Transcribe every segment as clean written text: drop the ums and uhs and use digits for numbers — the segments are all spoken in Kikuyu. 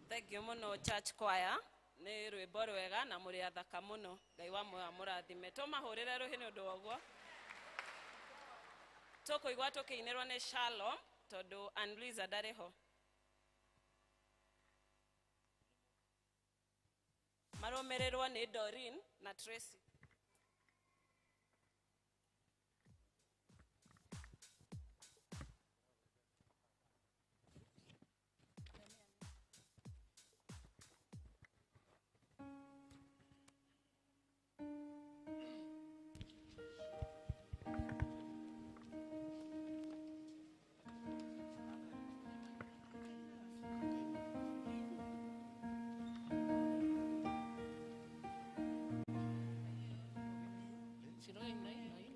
Thank you muno church choir ni rwimbo rwega na muri athaka muno Ngai wa muoyo amurathime tumahurire ruhi ni undu wa uguo tukuigua tukiinirwo ni Shalom tondu Ann-Louisa ndari ho marumirirwo ni Doreen na Tracy.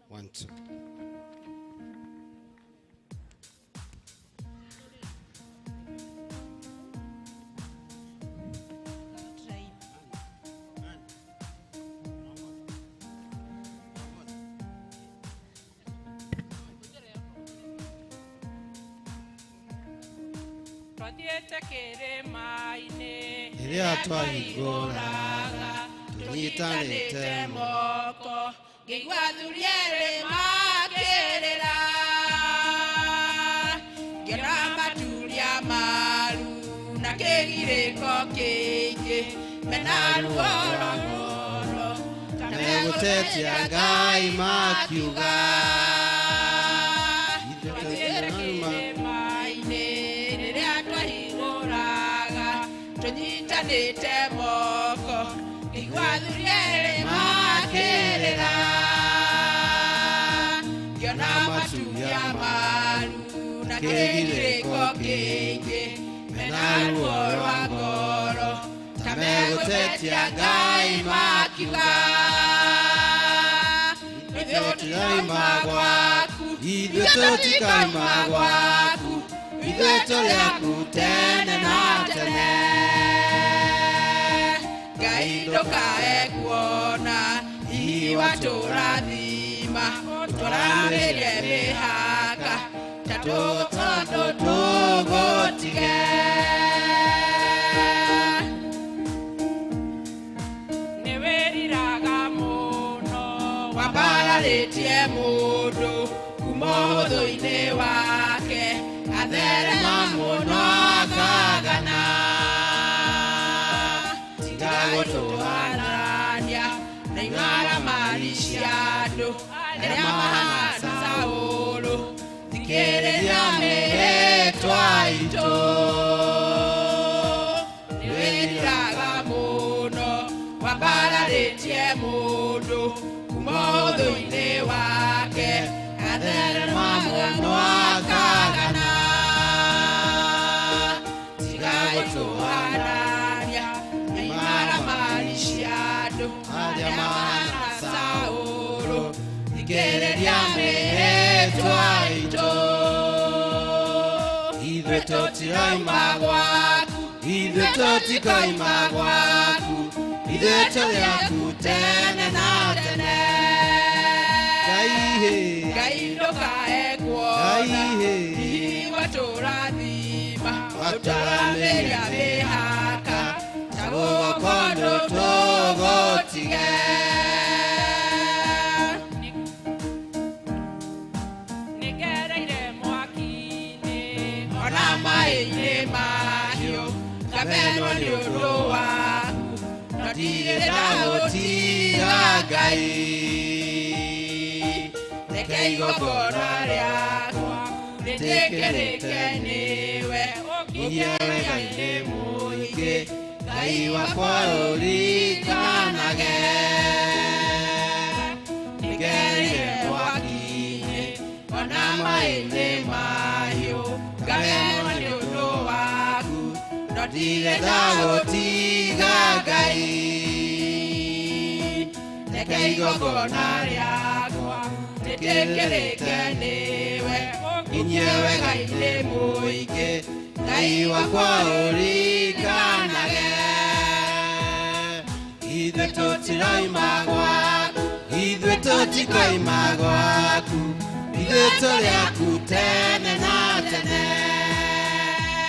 One, two. Twathiĩte kĩrĩma-inĩ rĩrĩa twaigũraga tũnyitanĩte moko ngĩigua athuri erĩ makĩrĩra ngĩona maturia maru na kĩgirĩko kĩingĩ mena ruo rwa ngoro ta megũtetia Ngai makiuga twathiĩte kĩrĩma-inĩ rĩrĩa twahingũraga tũnyitanĩte moko ngĩigua athuri erĩ makĩrĩra ngĩona maturia maru na kĩgirĩko kĩingĩ mena ruo rwa ngoro Gũtetia Ngai makiuga Ithuĩ tũtiraima gwaku Ithuĩ tũtikaima gwaku Ithuĩ tũrĩ aku tene na tene Ngai ndũkae kuona hihi watũrathima tũramĩrie mĩhaka ta tũtondũ tũgũtige Nĩwĩriraga mũno wambararĩtie mũndũ kuma ũthũ-inĩ wake atherema mũno akagana tiga gũtũhanania na imaramari cia andũ arĩa mahana Saũlũ thikĩrĩria mĩhĩtwa itũ nĩwĩriraga mũno wambararĩtie mũndũ kuma ũthũ-inĩ wake atherema mũno akagana tiga gũtũhanania na imaramari cia andũ Arĩa arĩa mahana mahana Saũlũ Saũlũ thikĩrĩria mĩhĩtwa itũ Ithuĩ tũtiraima gwaku Ithuĩ tũtikaima gwaku Ithuĩ tũrĩ aku tene na tene Ngai hĩ Ngai ndũkae kuona Ngai hĩ hihi watũrathima Watũramĩria ũtũramĩria mĩhaka ta Tũgũkorwo gũkorwo tũgũtige Nĩngereire mwaki-inĩ ona maĩ-inĩ mahiũ ngamenwo nĩ ũndũ waku no ndirĩ Ndagũtiga ndagũtiga Ngai reke igongona rĩakwa rĩtĩkĩrĩke nĩwe Nginyie wega-inĩ mũingĩ Ngai wakwa ũririkanage Nĩngereire mwaki-inĩ ona maĩ-inĩ mahiũ ngamenwo nĩ ũndũ waku no ndirĩ Ndirĩ ndagũtiga Ngai reke igongona rĩakwa rĩtĩkĩrĩke nĩwe Nginyie wega-inĩ mũingĩ Ngai wakwa ũririkanage Ithuĩ tũtiraima gwaku Ithuĩ tũtikaima gwaku Ithuĩ tũrĩ aku tene na tene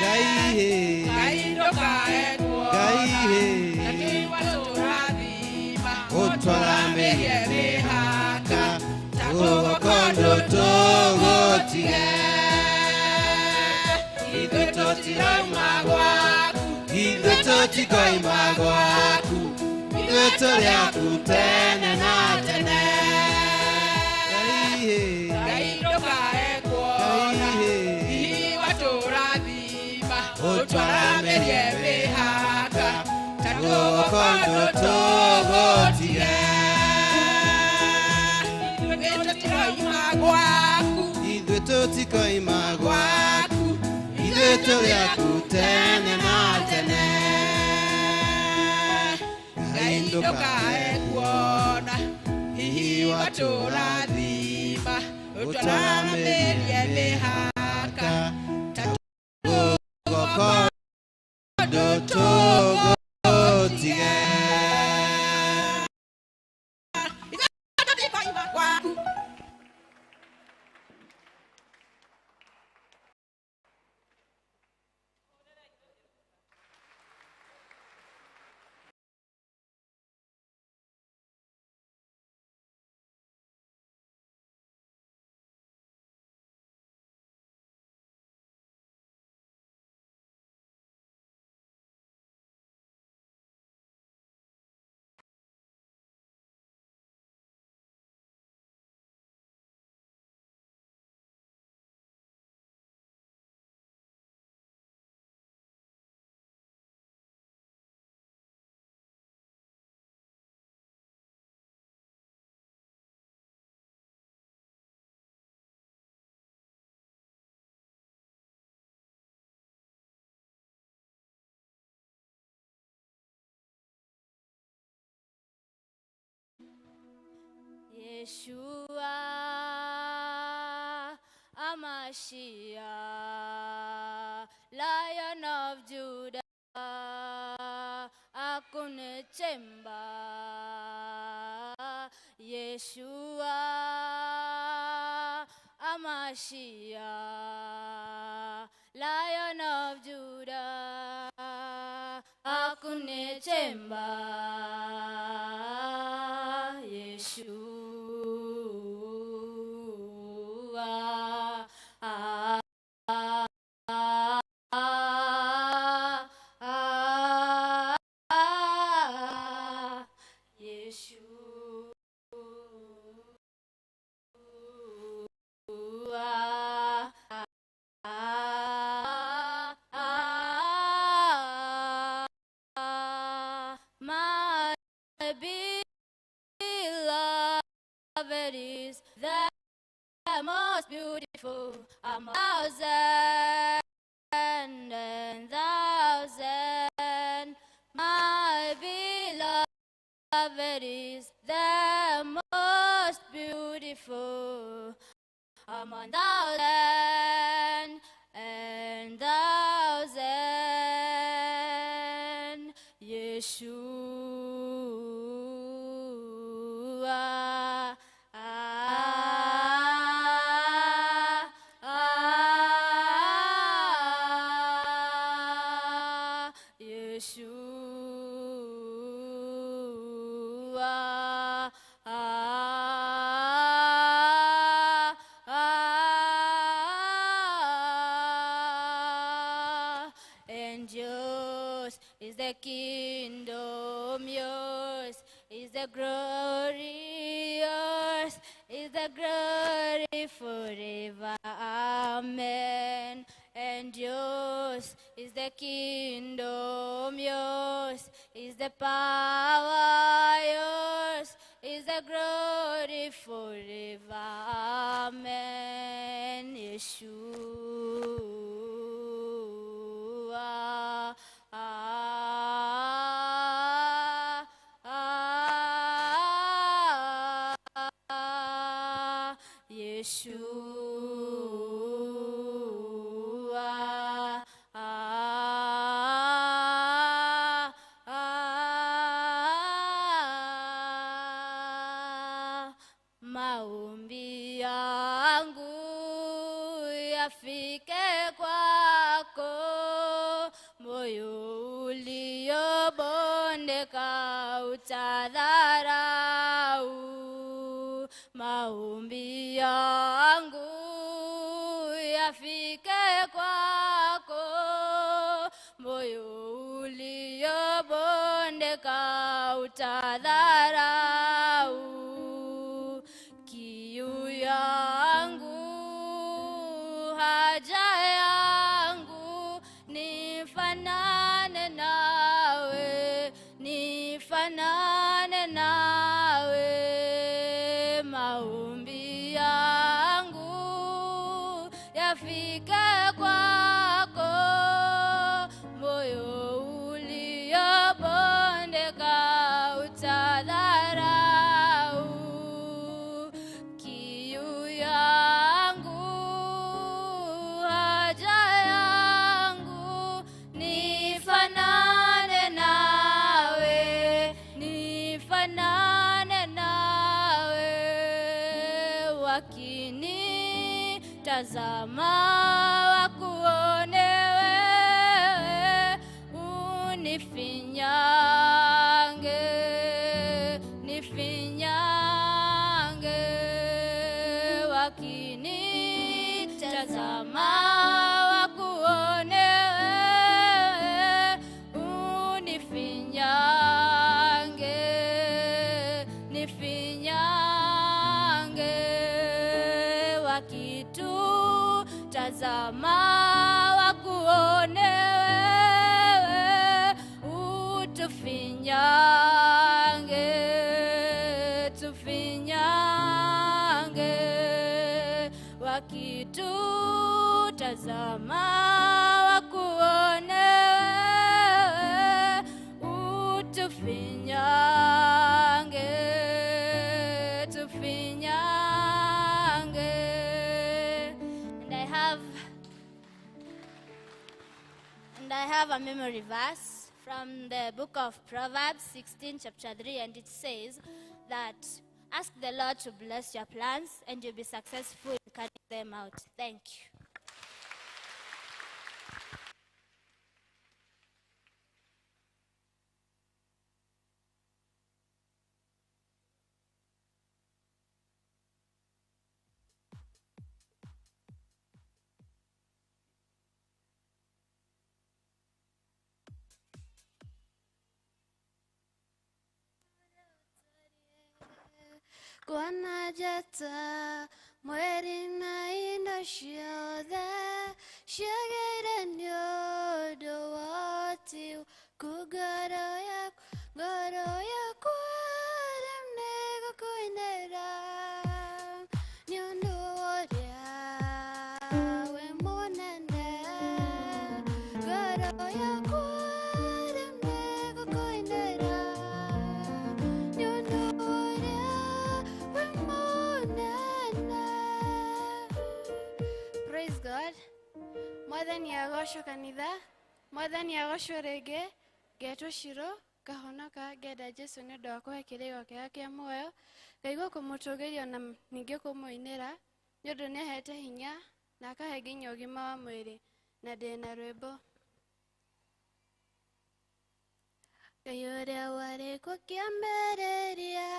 Ngai hĩ Ngai ndũkae Ngai kuona hĩ na watũrathima Ũtwaramĩrie ũtwaramĩrie mĩhaka ta Tũgũkorwo tũgũkorwo tũgũtige tũgũtige Ithuĩ tũtirauma gwaku Ithuĩ tũtikaima gwaku Ithuĩ tũrĩ aku tene na tene Ngai hĩ Ngai ndũkae kuona Ngai hĩ hihi watũrathima Ũtwaramĩrie ũtwaramĩrie mĩhaka ta Tũgũkorwo tũgũkorwo tũgũtige tũgũtige Ithuĩ tũtirauma gwaku Ithuĩ tũtikaima gwaku gwaku Ithuĩ tũrĩ aku tene na tene Ngai ndũkae kuona hihi watũrathima ũtwaramĩrie mĩhaka ta Tũgũkorwo tũgũtige Ithuĩ tũtikaima gwaku. Yeshua Amashiach, Lion of Judah, Akunechemba. Yeshua Amashiach, Lion of Judah, Akunechemba. Yeshua, ah, ah, ah, ah, ah, Yeshua, ah, ah, ah, my beloved is the most beautiful among thousand and thousand. My beloved is the most beautiful among thousand and thousand. Yeshua, ah, ah, Yeshua, ah, ah, and yours is the kingdom, yours is the glory, yours is the glory forever. Amen. And yours is the kingdom, yours is the power, yours is the glory forever. Amen. Yeshua. Ah, ah, ah, Yeshua. Ah, ah, maombi yangu yafike kwako, moyo uliobondeka utadharau. Maombi yangu yafike kwako, moyo uliobondeka utadharau. Kiu yangu, haja yangu, nifanane nawe, nifanane nawe. Maombi yangu yafike kwako, moyo uliobondeka utadharau. Kiu yangu, haja yangu, nifanane nawe, nifanane nawe. Wakinitazama wakuone wewe, unifinyange, nifinyange. Wakinitazama wakuone wewe, unifinyange, nifinyange. Wakitutazama wakuone wewe, utufinyange, tufinyange. Wakitutazama wakuone wewe, utufinyange, tufinyange. a memory verse from the book of Proverbs 16, chapter 3, and it says that ask the Lord to bless your plans and you'll be successful in carrying them out. Thank you. Kuona njata mweri na indo ciothe ciagĩire nĩ ũndũ wa ũhoti waku. Ngoro yakwa rĩu nĩĩgũkũinĩra nĩ ũndũ ũrĩa wĩ mũnene. Ngoro yakwa rĩu nĩĩgũkũinĩra nĩ ũndũ ũrĩa wĩ mũnene. Praise God. Mwathani agocwo kanitha, Mwathani agocwo rĩngĩ, ngetwo Shiro, ngahonoka ngenda Jesu nĩ ũndũ wa kũhe kĩrĩgo kĩega kĩa muoyo, ngaigua kũmũtũgĩria na ningĩ kũmũinĩra nĩ ũndũ nĩ ahete hinya na akahe nginya ũgima wa mwĩrĩ na ndĩ na rwĩmbo. Ngai ũrĩa warĩ kuo kĩambĩrĩria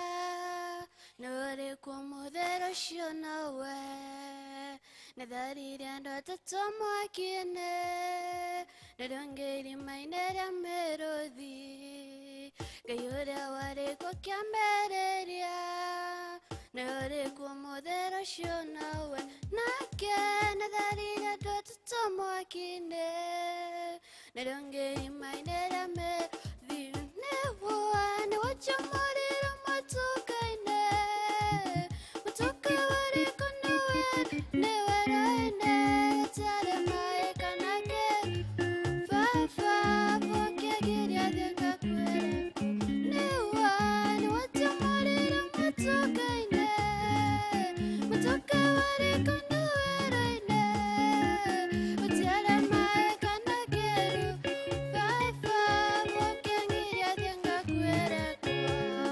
na ũrĩ kuo mũthero ũcio nowe nĩtharirie andũ atatũ mwaki-inĩ ndũrũnge irima-inĩ rĩa mĩrũthi. Ngai ũrĩa warĩ kuo kĩambĩrĩria na ũrĩ kuo mũthero ũcio nowe nake nĩtharirie andũ atatũ mwaki-inĩ ndũrũnge irima-inĩ rĩa mĩrũthi. Nĩwacamũrire matuka-inĩ matuka warĩko nĩwe rũĩ-inĩ gũtarĩ maĩ kana kĩru baba ũkĩgiria thiĩ ngakwĩre nĩwacamũrire matuka-inĩ matuka warĩko nĩwe rũĩ-inĩ gũtarĩ maĩ kana kĩru baba ũkĩgiria thiĩ ngakwĩre kuo.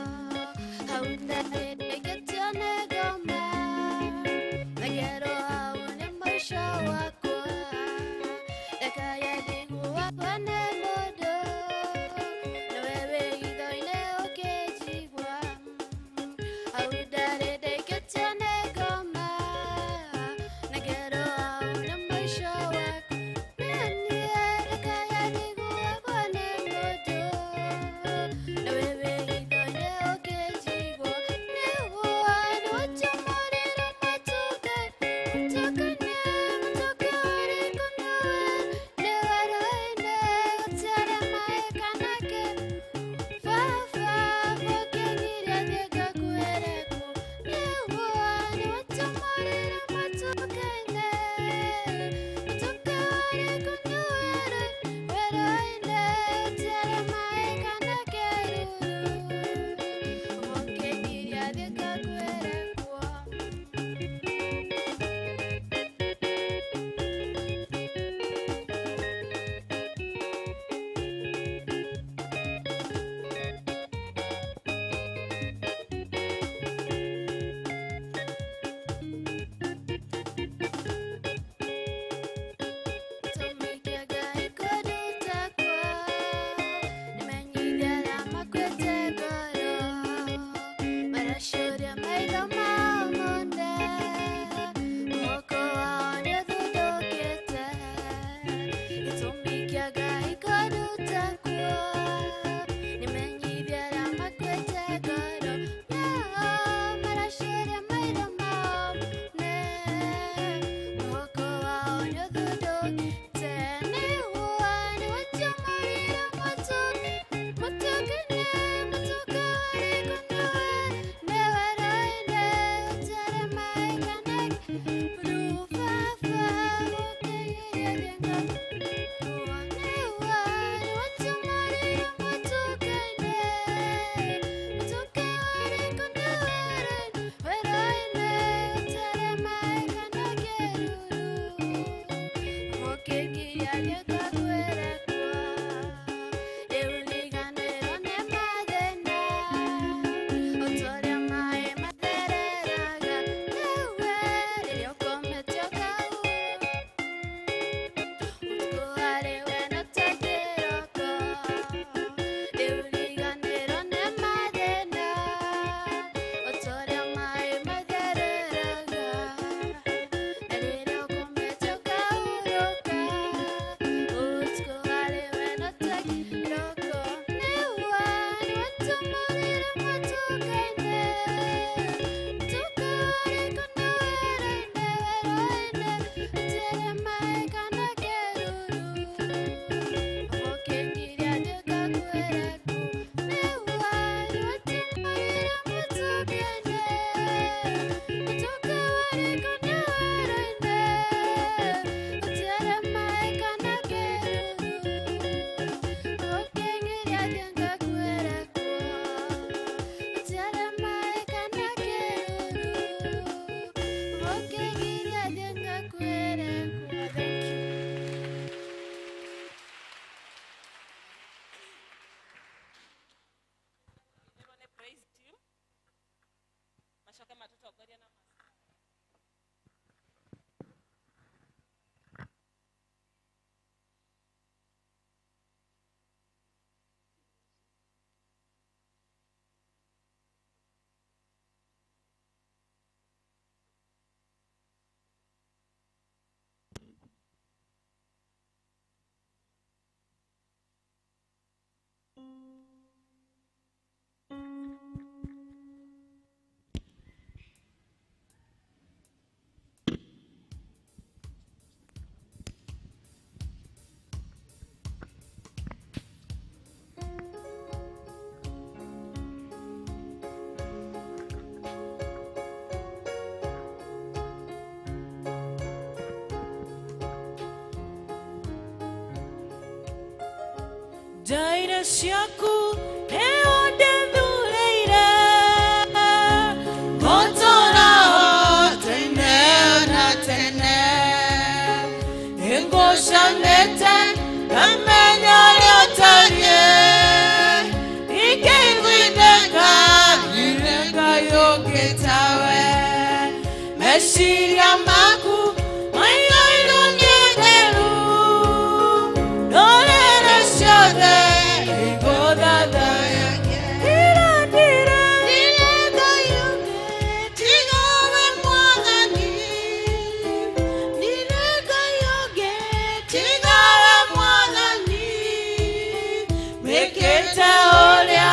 Wĩkĩte ũrĩa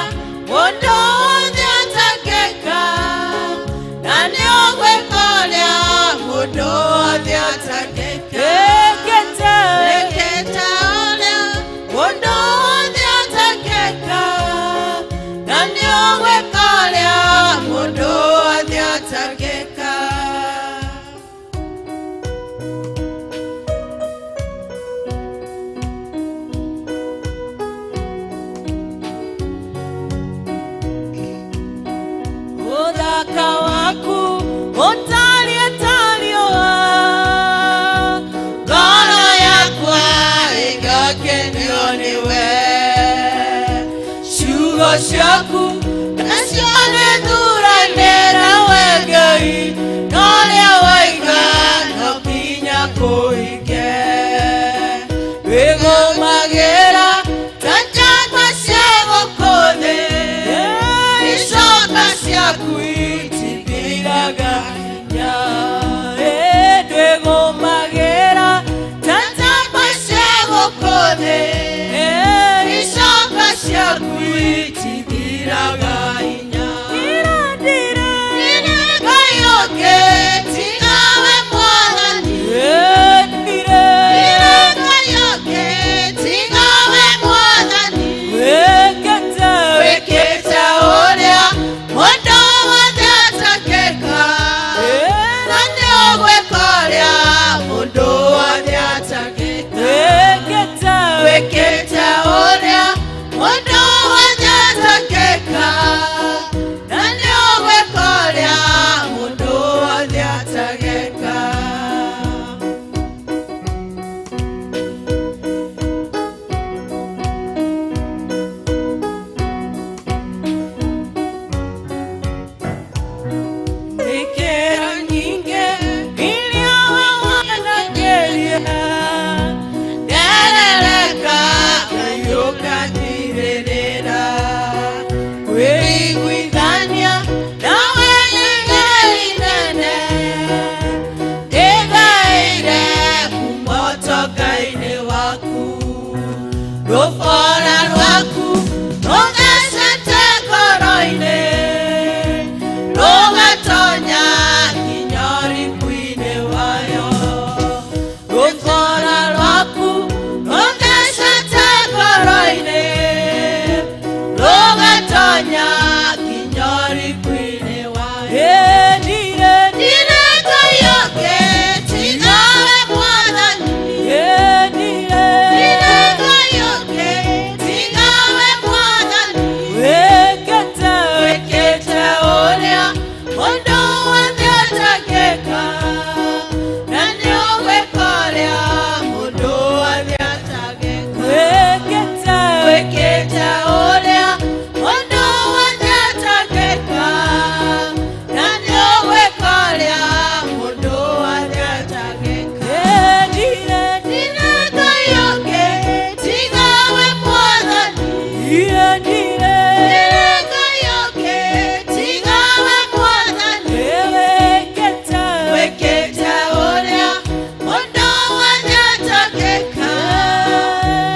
mũndũ wothe atangĩka, na nĩ ũgwĩka ũrĩa mũndũ wothe atangĩka. Wĩkĩte, wĩkĩte ũrĩa mũndũ wothe atangĩka, na nĩ ũgwĩka ũrĩa mũndũ wothe atangĩka. Ũthaka waku ũtariĩ ta riũa, ngoro yakwa ĩgakenio nĩwe. Ciugo ciaku nacio nĩthuranĩra we Ngai, na ũrĩa waiga no nginya kũhinge. Wĩgũmagĩra ta njamba cia gũkũ thĩ, icoka ciaku itithiraga hinya. Ndwĩgũmagĩra ta njamba cia gũkũ thĩ, icoka ciaku itithiraga hinya. Ngai ũngĩ tiga we Mwathani. Ngai ũngĩ tiga we Mwathani. Wĩkĩte, wĩkĩte ũrĩa mũndũ wothe atangĩka, na nĩ ũgwĩka ũrĩa mũndũ wothe atangĩka. Wĩkĩte, wĩkĩte ũrĩa mũndũ wothe atangĩka, na nĩ ũgwĩka ũrĩa mũndũ wothe atangĩka. Ikera nyingĩ iria we wanageria, nderereka ũkandirĩrĩra. Kwĩiguithania nawe nĩ inene, ndĩgaĩre kuma ũtonga-inĩ waku. Rũbora rwaku rũthecete ngoro-inĩ, rũgatonya nginya ũriku-inĩ wayo. Rũbora rwaku rũthecete ngoro-inĩ, rũgatonya nginya ũriku-inĩ wayo. Ndirĩ Ngai ũngĩ tiga we Mwathani. Ndirĩ Ngai ũngĩ tiga we Mwathani. Wĩkĩte, wĩkĩte ũrĩa mũndũ wothe atangĩka, na nĩ ũgwĩka ũrĩa mũndũ wothe atangĩka. Wĩkĩte, wĩkĩte ũrĩa mũndũ wothe atangĩka, na nĩ ũgwĩka ũrĩa mũndũ wothe atangĩka. Ndirĩ Ngai ũngĩ tiga we Mwathani. Ndirĩ Ngai ũngĩ tiga we Mwathani. Wĩkĩte, wĩkĩte ũrĩa mũndũ wothe atangĩka,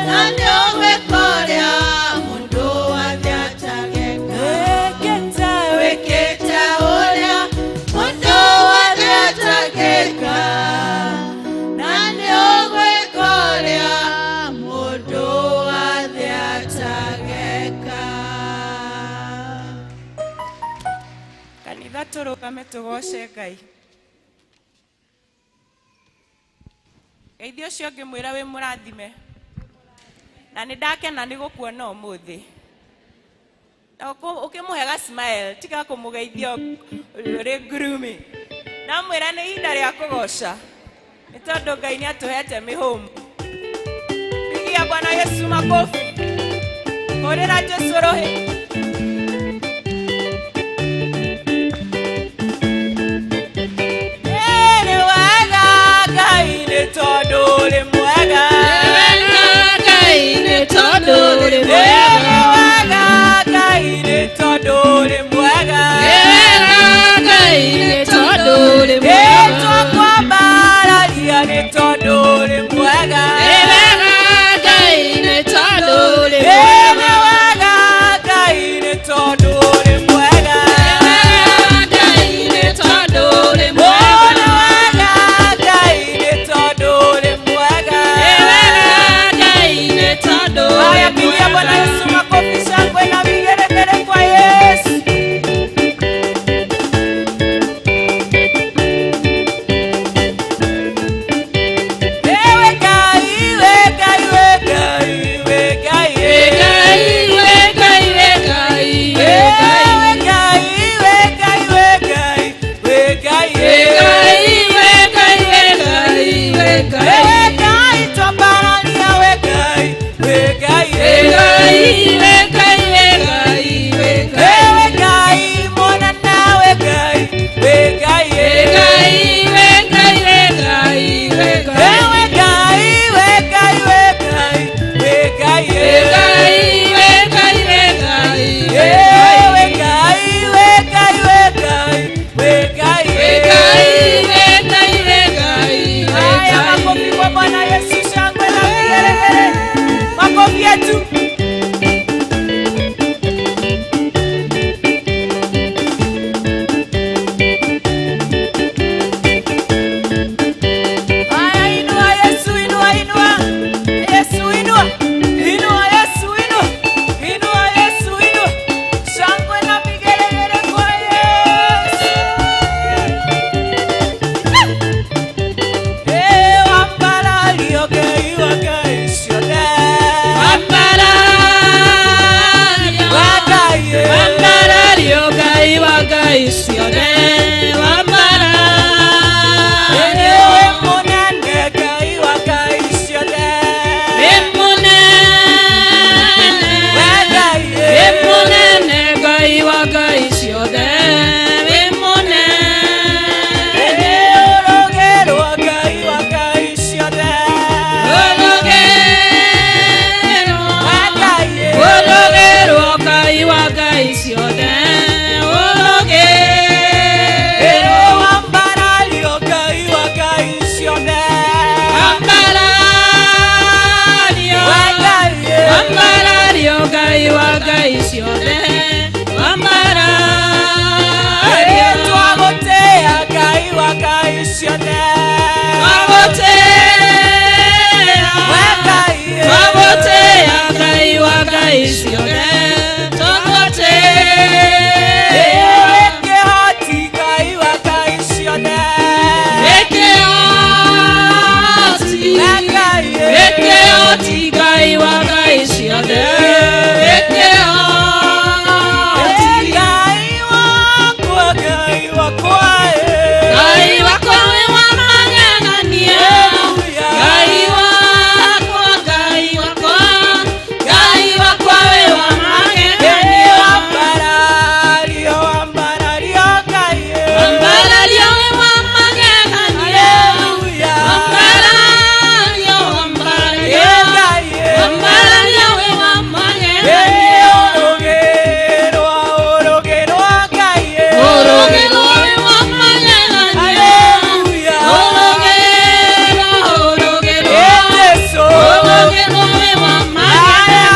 na nĩ ũgwĩka ũrĩa mũndũ wothe atangĩka. Wĩkĩte, wĩkĩte ũrĩa mũndũ wothe atangĩka, na nĩ ũgwĩka ũrĩa mũndũ wothe atangĩka. Kanitha tũrũgame tũgoce Ngai. Geithia ũcio ũngĩ mwĩra wĩ mũrathime, na nĩ ndakena nĩ gũkuona ũmũthĩ. Na ũkĩmũhe ga smile, tiga kũmũgeithia ũrĩ gloomy. Ndamwĩra nĩ ihinda rĩa kũgoca, nĩ tondũ Ngai nĩ atũhete mĩhũmũ. Pigia Bwana Yesu makofi, hũrĩra Jesu rũhĩ. Nĩ wega Ngai nĩ tondũ ũrĩ mwega. Ngai nĩ tondũ ũrĩ Nĩ mwega. wega Ngai nĩ tondũ ũrĩ mwega. Nĩ wega Ngai nĩ tondũ ũrĩ mwega. Nĩtwakwambararia nĩ tondũ ũrĩ mwega. Nĩ wega Ngai nĩ tondũ ũrĩ Nĩ mwega. wega. ciothe Wambarario Twagũtĩa Ngai wa ngai ciothe Twagũtĩa We Ngai Twagũtĩa Ngai wa ngai ciothe Twagũtĩa Kĩhoti Ngai wa ngai ciothe Wĩkĩhoti We Ngai Wĩkĩhoti Ngai wa ngai ciothe Wĩkĩhoti Ngai wakwa Ngai wakwa Ngai wakwa wĩ wa magegania Ngai wakwa Ngai wakwa Ngai wakwa wĩ wa magegania Wambarario wambarario Ngai Wambarario wĩ wa magegania Hallelujah Wambarario wambarario Ngai Wambarario wĩ wa magegania Ũrũgĩrwo ũrũgĩrwo Ngai Ũrũgĩrwo wĩ wa magegania Hallelujah Ũrũgĩrwo ũrũgĩrwo Jesu Ũrũgĩrwo wĩ wa magegania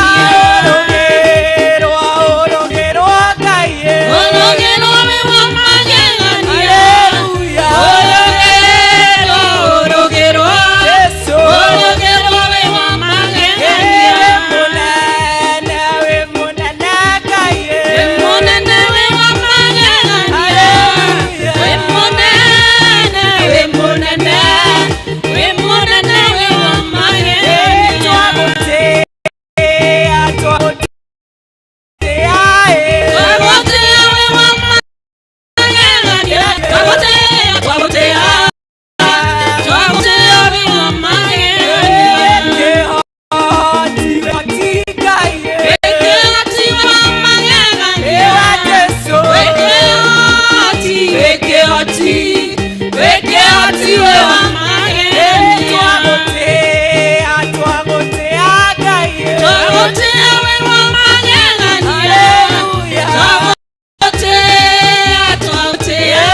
Ũrũgĩrwo ũrũgĩrwo Ngai Ũrũgĩrwo wĩ wa magegania Hallelujah Ũrũgĩrwo ũrũgĩrwo Jesu Ũrũgĩrwo wĩ wa magegania Wĩ mũnene wĩ mũnene Ngai Wĩ mũnene wĩ wa magegania Hallelujah Wĩ mũnene wĩ mũnene wĩ mũnene wĩ wa magegania Twagũtĩa twagũtĩa Twagũtĩa wĩ wa magegania Twagũtĩa twagũtĩa twagũtĩa wĩ wa magegania Kĩhoti Kĩhoti Ngai Wĩkĩhoti wa magegania Ewa Jesu Wĩkĩhoti wĩkĩhoti wĩkĩhoti wĩ wa magegania Twagũtĩa twagũtĩa Ngai Twagũtĩa wĩ wa magegania Hallelujah Twagũtĩa twagũtĩa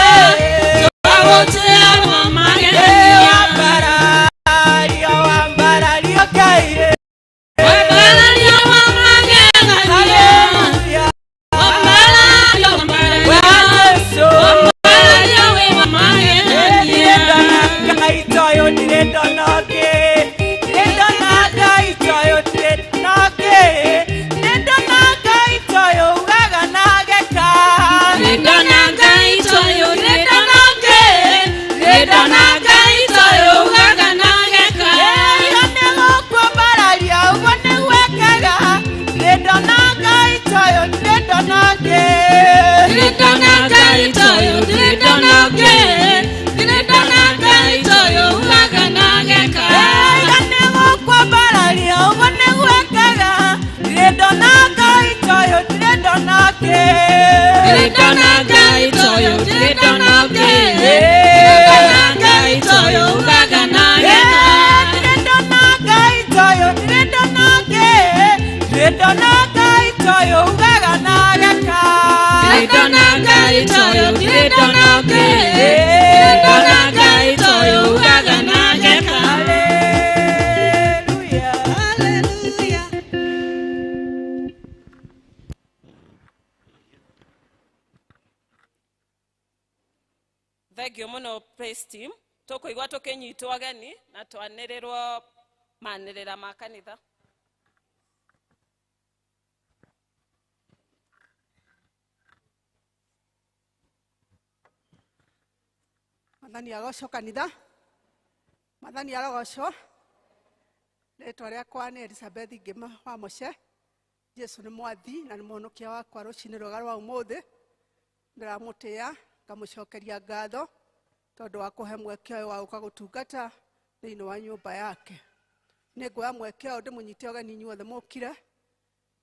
twagũtĩa wĩ wa magegania Wambarario wambarario Ngai Wambarario wa magegania Hallelujah Wambarario wambarario Jesu Wambarario wĩ wa magegania Ngai toyo ndirĩ ndona ũngĩ ndirĩ ndona Ngai toyo ndirĩ ndona ũngĩ ndirĩ ndona Ngai toyo ugaga na geka Nĩndona Ngai toyũ nĩndona ũngĩ nĩndona Ngai toyũ ugaga na geka Ĩyo nĩgũkwambararia ũguo nĩguo ekaga ndirĩ ndona Ngai toyo ndirĩ ndona ũngĩ Nĩndona Ngai toyũ nĩndona ũngĩ nĩndona Ngai toyũ ugaga na geka Ĩyo nĩgũkwambararia ũguo nĩguo ekaga ndirĩ ndona Ngai toyo ndirĩ ndona ũngĩ Nĩndona Ngai toyũ nĩndona ũngĩ nĩndona Ngai toyũ ugaga na geka Ndirĩ ndona Ngai toyo ndirĩ ndona ũngĩ ndirĩ ndona Ngai toyo ugaga na geka Nĩndona Ngai toyũ nĩndona ũngĩ nĩndona Ngai toyũ ugaga na geka Hallelujah. Hallelujah. Thengio mũno praise team tũkũigua tũkĩnyitwo ageni na twanĩrĩrwo manĩrĩra ma kanitha. Mwathani agocwo kanitha Mwathani arogocwo rĩtwa rĩakwa nĩ Elizabeth Ngĩma wa Mũce. Jesu nĩ mwathi na nĩ mũhonokia wakwa rũcinĩ rwega rwa ũmũthĩ. Ndĩramũtĩa ngamũcokeria ngatho tondũ wa kũhe mweke ũyũ wa gũka gũtungata thĩinĩ wa nyũmba yake. Nĩ nguoya mweke ũyũ ndĩmũnyite ũgeni inyuothe mũkire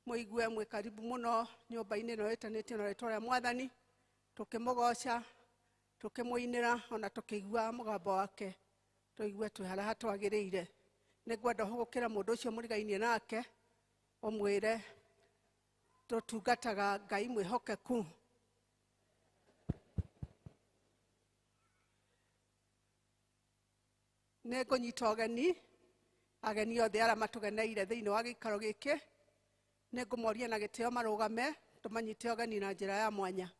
mũigue mwĩ karibu mũno nyũmba-inĩ ĩno ĩtanĩtio na rĩtwa rĩa Mwathani, tũkĩmũgoca tũkĩmũinĩra ona tũkĩigua mũgambo wake tũigue twĩ harĩa hatwagĩrĩire. Nĩ ngwenda hũgũkĩra mũndũ ũcio mũrigainie nake ũmwĩre tũtungataga Ngai mwĩhokeku. Nĩ ngũnyita ũgeni ageni othe arĩa matũgeneire thĩinĩ wa gĩikaro gĩkĩ Nĩ ngũmoria na gĩtĩo marũgame tũmanyite ũgeni na njĩra ya mwanya.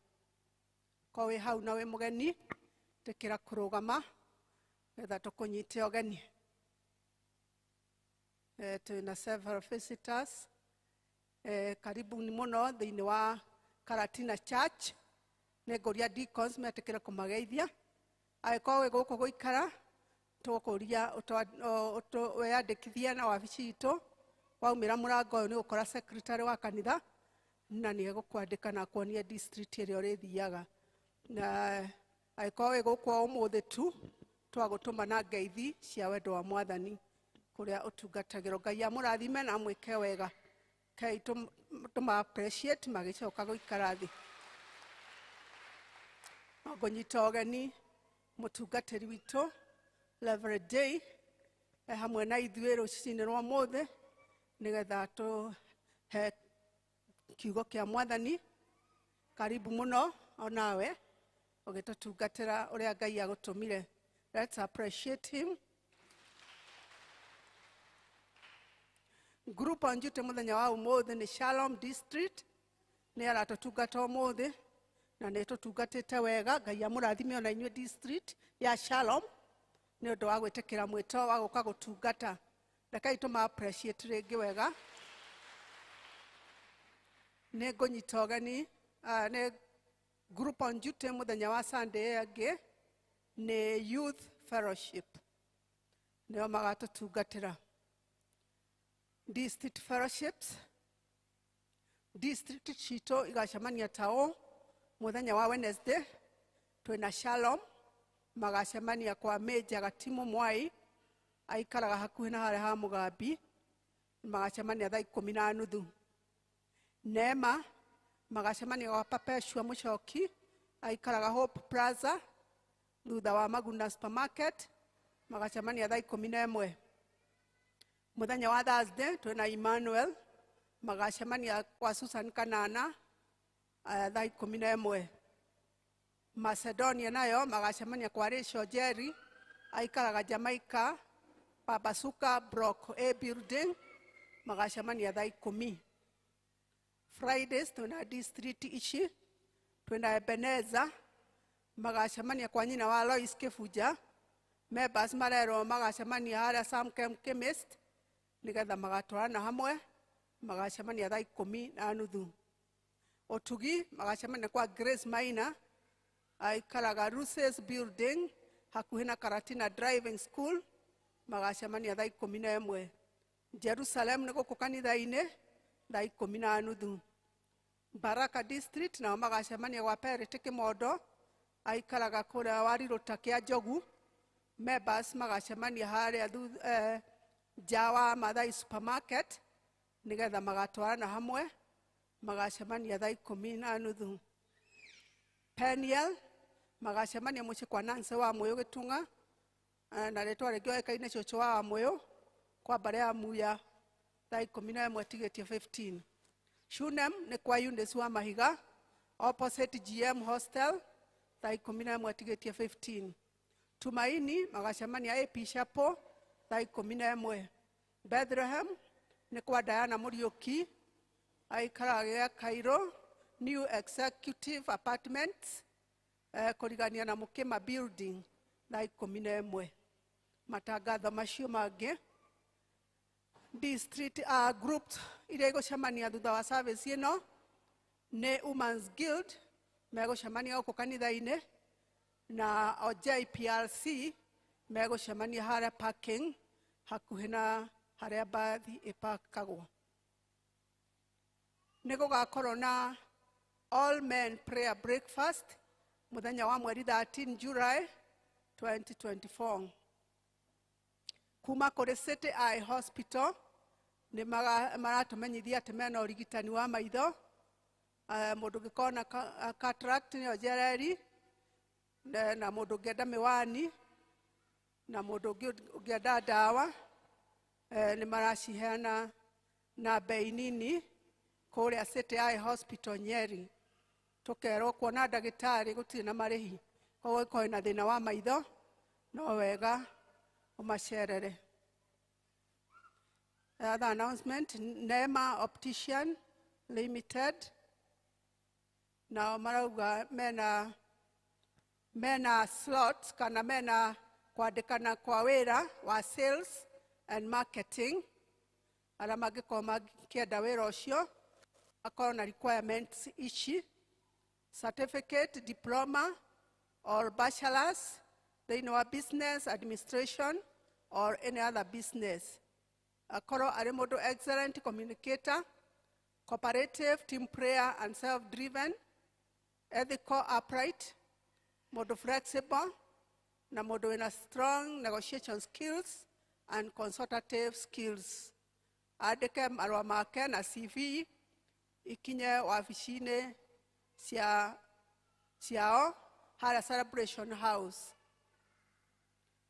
Ko wĩ hau na wĩ mũgeni, tĩkĩra kũrũgama getha tũkũnyite ũgeni. Twĩna several visitors. Karibuni mũno thĩinĩ wa Karatina Church. Nĩ ngũria deacons metĩkĩre kũmageithia. Angĩkorwo wĩ gũkũ gũikara, tũgũkũria wĩyandĩkithie na wabici itũ. Waumĩra mũrango ũyũ nĩ ũgũkora secretary wa kanitha na nĩ egũkwandĩka na akuonie district ĩrĩa ũrĩthiaga. Na angĩkorwo wĩ gũkũ ũmũthĩ tu, twagũtũma na ngeithi cia wendo wa Mwathani kũrĩa ũtungatagĩrwo. Ngai amũrathime na amwĩke wega. Kei tũma appreciate magĩcoka gũikara thĩ. No ngũnyita ũgeni mũtungatĩri witũ Reverend Day hamwe na ithuĩ rũcinĩ rwa ũmũthĩ nĩgetha tũhe kiugo kĩa Mwathani. Karibu mũno onawe ũgĩtũtungatĩra ũrĩa Ngai agũtũmire. Let's appreciate him. Group on duty mũthenya wa ũmũthĩ nĩ Shalom District. Nĩ aratũtungata ũmũthĩ na nĩ tũtungatĩte wega. Ngai amũrathime ona inyuĩ district ya Shalom nĩ ũndũ wa gwĩtĩkĩra mwĩto wa gũka gũtungata. Rekei tũma appreciate rĩngĩ wega. Nĩ ngũnyita ũgeni nĩ group on duty mũthenya wa Sunday ĩyo ĩngĩ nĩ Youth Fellowship, nĩo magatũtungatĩra. District fellowships, district citũ igacemania ta ũũ mũthenya wa Wednesday twĩna Shalom, magacemania kwa Major Gatimu Mwai, aikaraga hakuhĩ na harĩa ha Mũgambi, magacemania thaa 10:30. Neema magacemania gwa Perpetua Mũcoki, aikaraga Hope Plaza thutha wa Maguna Supermarket, magacemania thaa 11. Mũthenya wa Thursday twĩna Emmanuel, magacemania kwa Susan Kanana thaa 11. Macedonia nayo magacemania kwa Rachel Jerry, aikaraga Jamaica Babasuka Block A building, magacemania thaa 10. Fridays twĩna district ici, twĩna Ebenezer magacemania kwa nyina wa Lois Kibuja. Members marerwo magacemania harĩa Samkem Chemist nĩgetha magatwarana hamwe, magacemania thaa 10:30. Ũtugi magacemania kwa Grace Maina, aikaraga Ruses building hakuhĩ na Karatina Driving School, magacemania thaa 11. Jerusalem nĩ gũkũ kanitha-inĩ thaa 10:30. Baraka District nao magacemania gwa Perity Kimondo, aikaraga kũrĩa Warirũta kĩa Njogu. Members magacemania harĩa nja wa Mathai Supermarket nĩgetha magatwarana hamwe, magacemania thaa 10:30. Peniel magacemania mũciĩ kwa Nancy wa Mũyũ Gĩtung'a, na rĩtwa rĩngĩ oĩkaine cũcũ wa Mũyũ kwa mbarĩ ya Muya thaa 11:15. Shunem nĩ kwa Eunice wa Mahiga opposite GM Hostel thaa 11:15. Tumaini magacemania AP Chapel thaa 11. Bethlehem nĩ kwa Diana Mũriũki, aikaraga Cairo New Executive Apartments kũrigania na Mũkĩma Building thaa 11. Matangatho macio mangĩ, district groups iria igũcemania thutha wa service ĩno nĩ Women's Guild megũcemania gũkũ kanitha-inĩ, na o JPRC megũcemania harĩa parking hakuhĩ na harĩa mbathi ĩpakagwo. Nĩ gũgakorwo na All Men Prayer Breakfast mũthenya wa mweri 13 July 2024. Kuma kũrĩ City Eye Hospital nĩ maratũmenyithia atĩ mena ũrigitani wa maitho. Mũndũ ũngĩkorwo na cataract nĩyo njereri, na mũndũ ũngĩenda mĩwani, na mũndũ ũngĩenda ndawa, nĩ maraciheana na bei nini kũrĩa City Eye Hospital Nyeri. Tũkerwo kuona ndagĩtarĩ gũtirĩ na marĩhi, koguo ĩkorwo ĩna thĩna wa maitho no wega ũmacerere. Other announcement, Neema Optician Limited nao marauga mena slots kana mena kwandĩkana kwa wĩra wa sales and marketing. Arĩa mangĩkorwo makĩenda wĩra ũcio makorwo na requirements ici: certificate, diploma or bachelor's thĩinĩ wa business administration or any other business, akorwo arĩ mũndũ excellent communicator, cooperative, team player and self-driven, ethical, upright, mũndũ flexible na mũndũ wĩna strong negotiation skills and consultative skills. Andĩke marũa make na CV ikinye wabici-inĩ ciao harĩa Celebration House.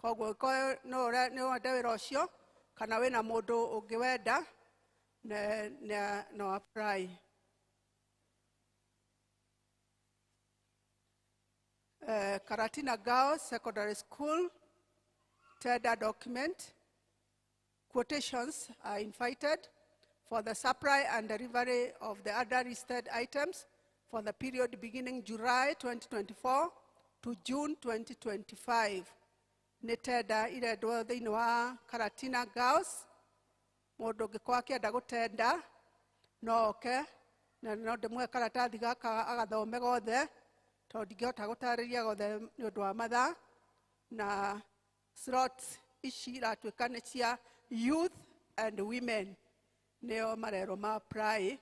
Koguo korwo no nĩ wende wĩra ũcio kana wĩna mũndũ ũngĩwenda, no apply. Karatina Girls Secondary School tender document. Quotations are invited for the supply and delivery of the other listed items for the period beginning July 2024 to June 2025. Nĩ tenda irendwo thĩinĩ wa Karatina Girls. Mũndũ ũngĩkorwo akĩenda gũtenda no oke na no ndĩmũhe karatathi gaka agathome gothe, tondũ ndingĩhota gũtarĩria gothe nĩ ũndũ wa mathaa. Na slots ici iratuĩka nĩ cia youth and women, nĩo marerwo ma apply,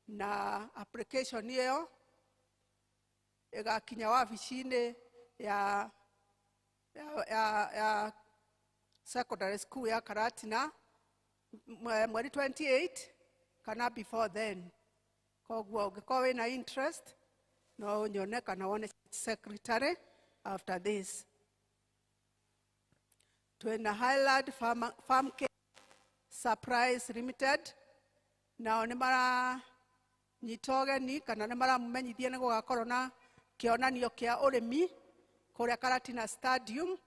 na application ĩyo ĩgakinya wabici-inĩ ya secondary school ya Karatina mweri 28 kana before then. Koguo ũngĩkorwo wĩna interest no ũnyone kana wone secretary after this. Twĩna Highland Farm Care Surprise Limited, nao nĩ maranyita ũgeni kana nĩ maramũmenyithia nĩ gũgakorwo na kĩonanio kĩa ũrĩmi kũrĩa Karatina Stadium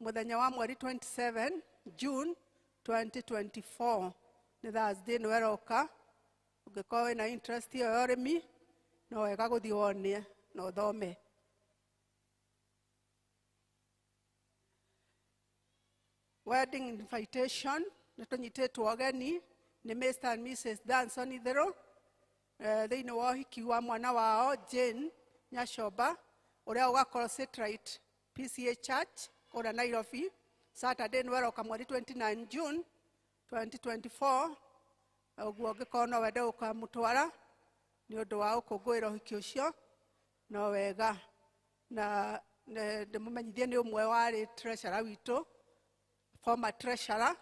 mũthenya wa mweri 27 June 2024, nĩ Thursday nĩ weroka. Ũngĩkorwo wĩna interest ĩyo ya ũrĩmi no wega gũthiĩ wone na ũthome. Wedding invitation, nĩ tũnyitĩtwo ũgeni nĩ Mr and Mrs Danson Itherũ thĩinĩ wa ũhiki wa mwana wao Jane Nyacomba ũrĩa ũgakorwo Sitrite PCA Church kũrĩa Nairobi Saturday nĩ weroka mweri 29 June 2024. Ũguo ũngĩkorwo no wende gũkamũtwara nĩ ũndũ wa gũkũngũĩra ũhiki ũcio no wega. Na ndĩmũmenyithie nĩ ũmwe warĩ treasurer witũ, former treasurer,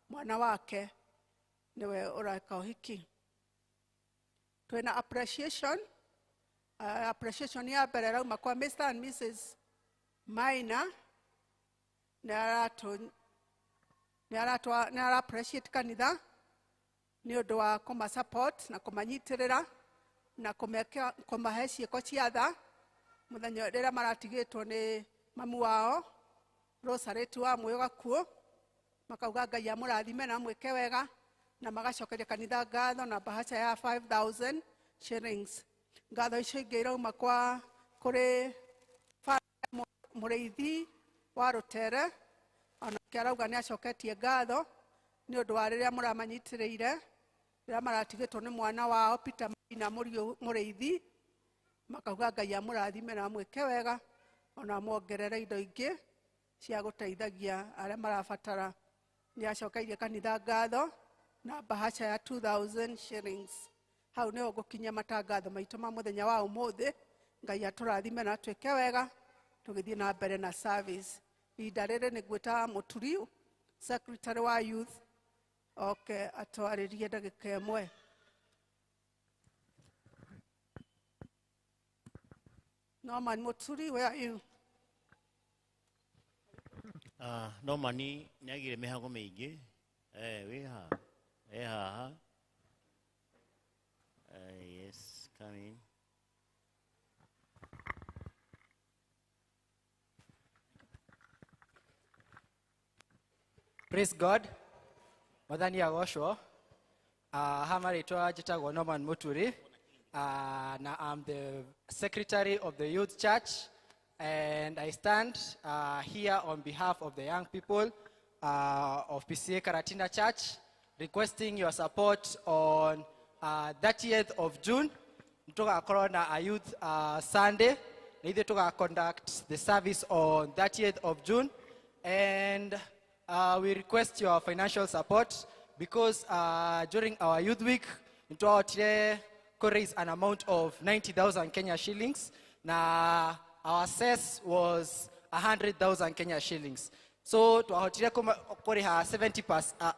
mwana wake nĩwe ũreka ũhiki. Twĩna appreciation. Appreciation ya mbere ĩrauma kwa Mr and Mrs Maina, nĩ ara appreciate kanitha nĩ ũndũ wa kũma support na kũmanyitĩrĩra na kũmahe ciĩko cia tha mũthenya rĩrĩa maratigĩtwo nĩ mamu wao Rosareti wa Mwĩgakuũ. Makauga Ngai amũrathime na amwĩke wega, na magacokeria kanitha ngatho na bahasha ya 5000 shillings. Ngatho icio ingĩ irauma kwa kũrĩ mũrĩithi wa Rũtere, onake arauga nĩ acoketie ngatho nĩ ũndũ wa rĩrĩa mũramanyitĩrĩire rĩrĩa maratigĩtwo nĩ mwana wao Peter Maina mũrĩithi. Makauga Ngai amũrathime na amwĩke wega, ona amuongerere indo ingĩ cia gũteithagia arĩa marabatara. Nĩ acokeirie kanitha ngatho na bahasha ya 2000 shillings. Hau nĩho ngũkinyia matangatho maitũ ma mũthenya wa ũmũthĩ. Ngai atũrathime na atwĩke wega tũgĩthiĩ na mbere na service. Ihinda rĩrĩ nĩ ngwĩta Mũturi, secretary wa youth, oke atwarĩrie ndagĩka ĩmwe. Norman Muturi, where are you? Norman nĩ agire mĩhango mĩingĩ. Wĩ haha? Haha. Yes, come in. Praise God. Mwathani agocwo. Ha marĩtwa njĩtagwo Norman Muturi. Na I'm the secretary of the Youth Church, and I stand here on behalf of the young people of PCA Karatina Church, requesting your support on 30th of June. Tũgakorwo na a youth Sunday. Na ithuĩ tũga conduct the service on 30th of June, and we request your financial support because during our youth week nĩtwahotire kũ raise an amount of 90,000 Kenya shillings, na our cess was 100,000 Kenya shillings. So twahotire kũrĩha 70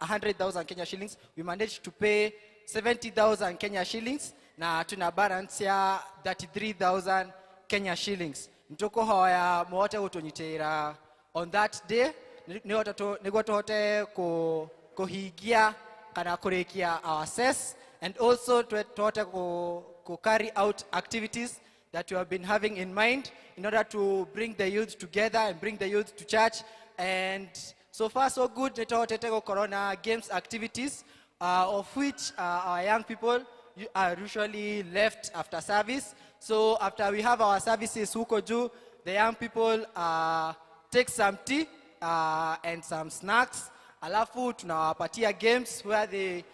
100,000 Kenya shillings. We managed to pay 70,000 Kenya shillings, na tuna balance ya 33,000 Kenya shillings. Nĩtũkũhoya mũhote gũtũnyitĩrĩra on that day nĩguo tũhote kũhingia kana kũrĩkia our cess, and also tũhote ku carry out activities that we have been having in mind in order to bring the youth together and bring the youth to church. And so far so good, nĩtũhotete gũkorwo na games activities, of which our young people are usually left after service. So after we have our services huko juu, the young people take some tea and some snacks. Alafu tunawapatia games where they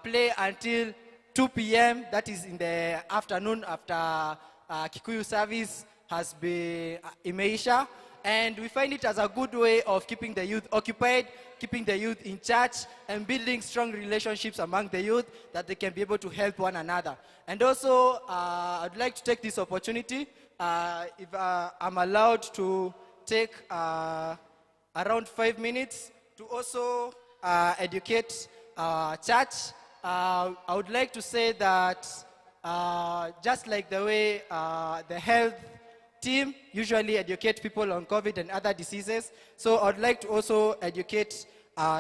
play until 2 p.m. That is in the afternoon after Kikuyu service has been imeisha. And we find it as a good way of keeping the youth occupied, keeping the youth in church, and building strong relationships among the youth that they can be able to help one another. And also, I'd like to take this opportunity, if I'm allowed to take around 5 minutes to also educate church. I would like to say that just like the way the health team usually educate people on COVID and other diseases, so I'd like to also educate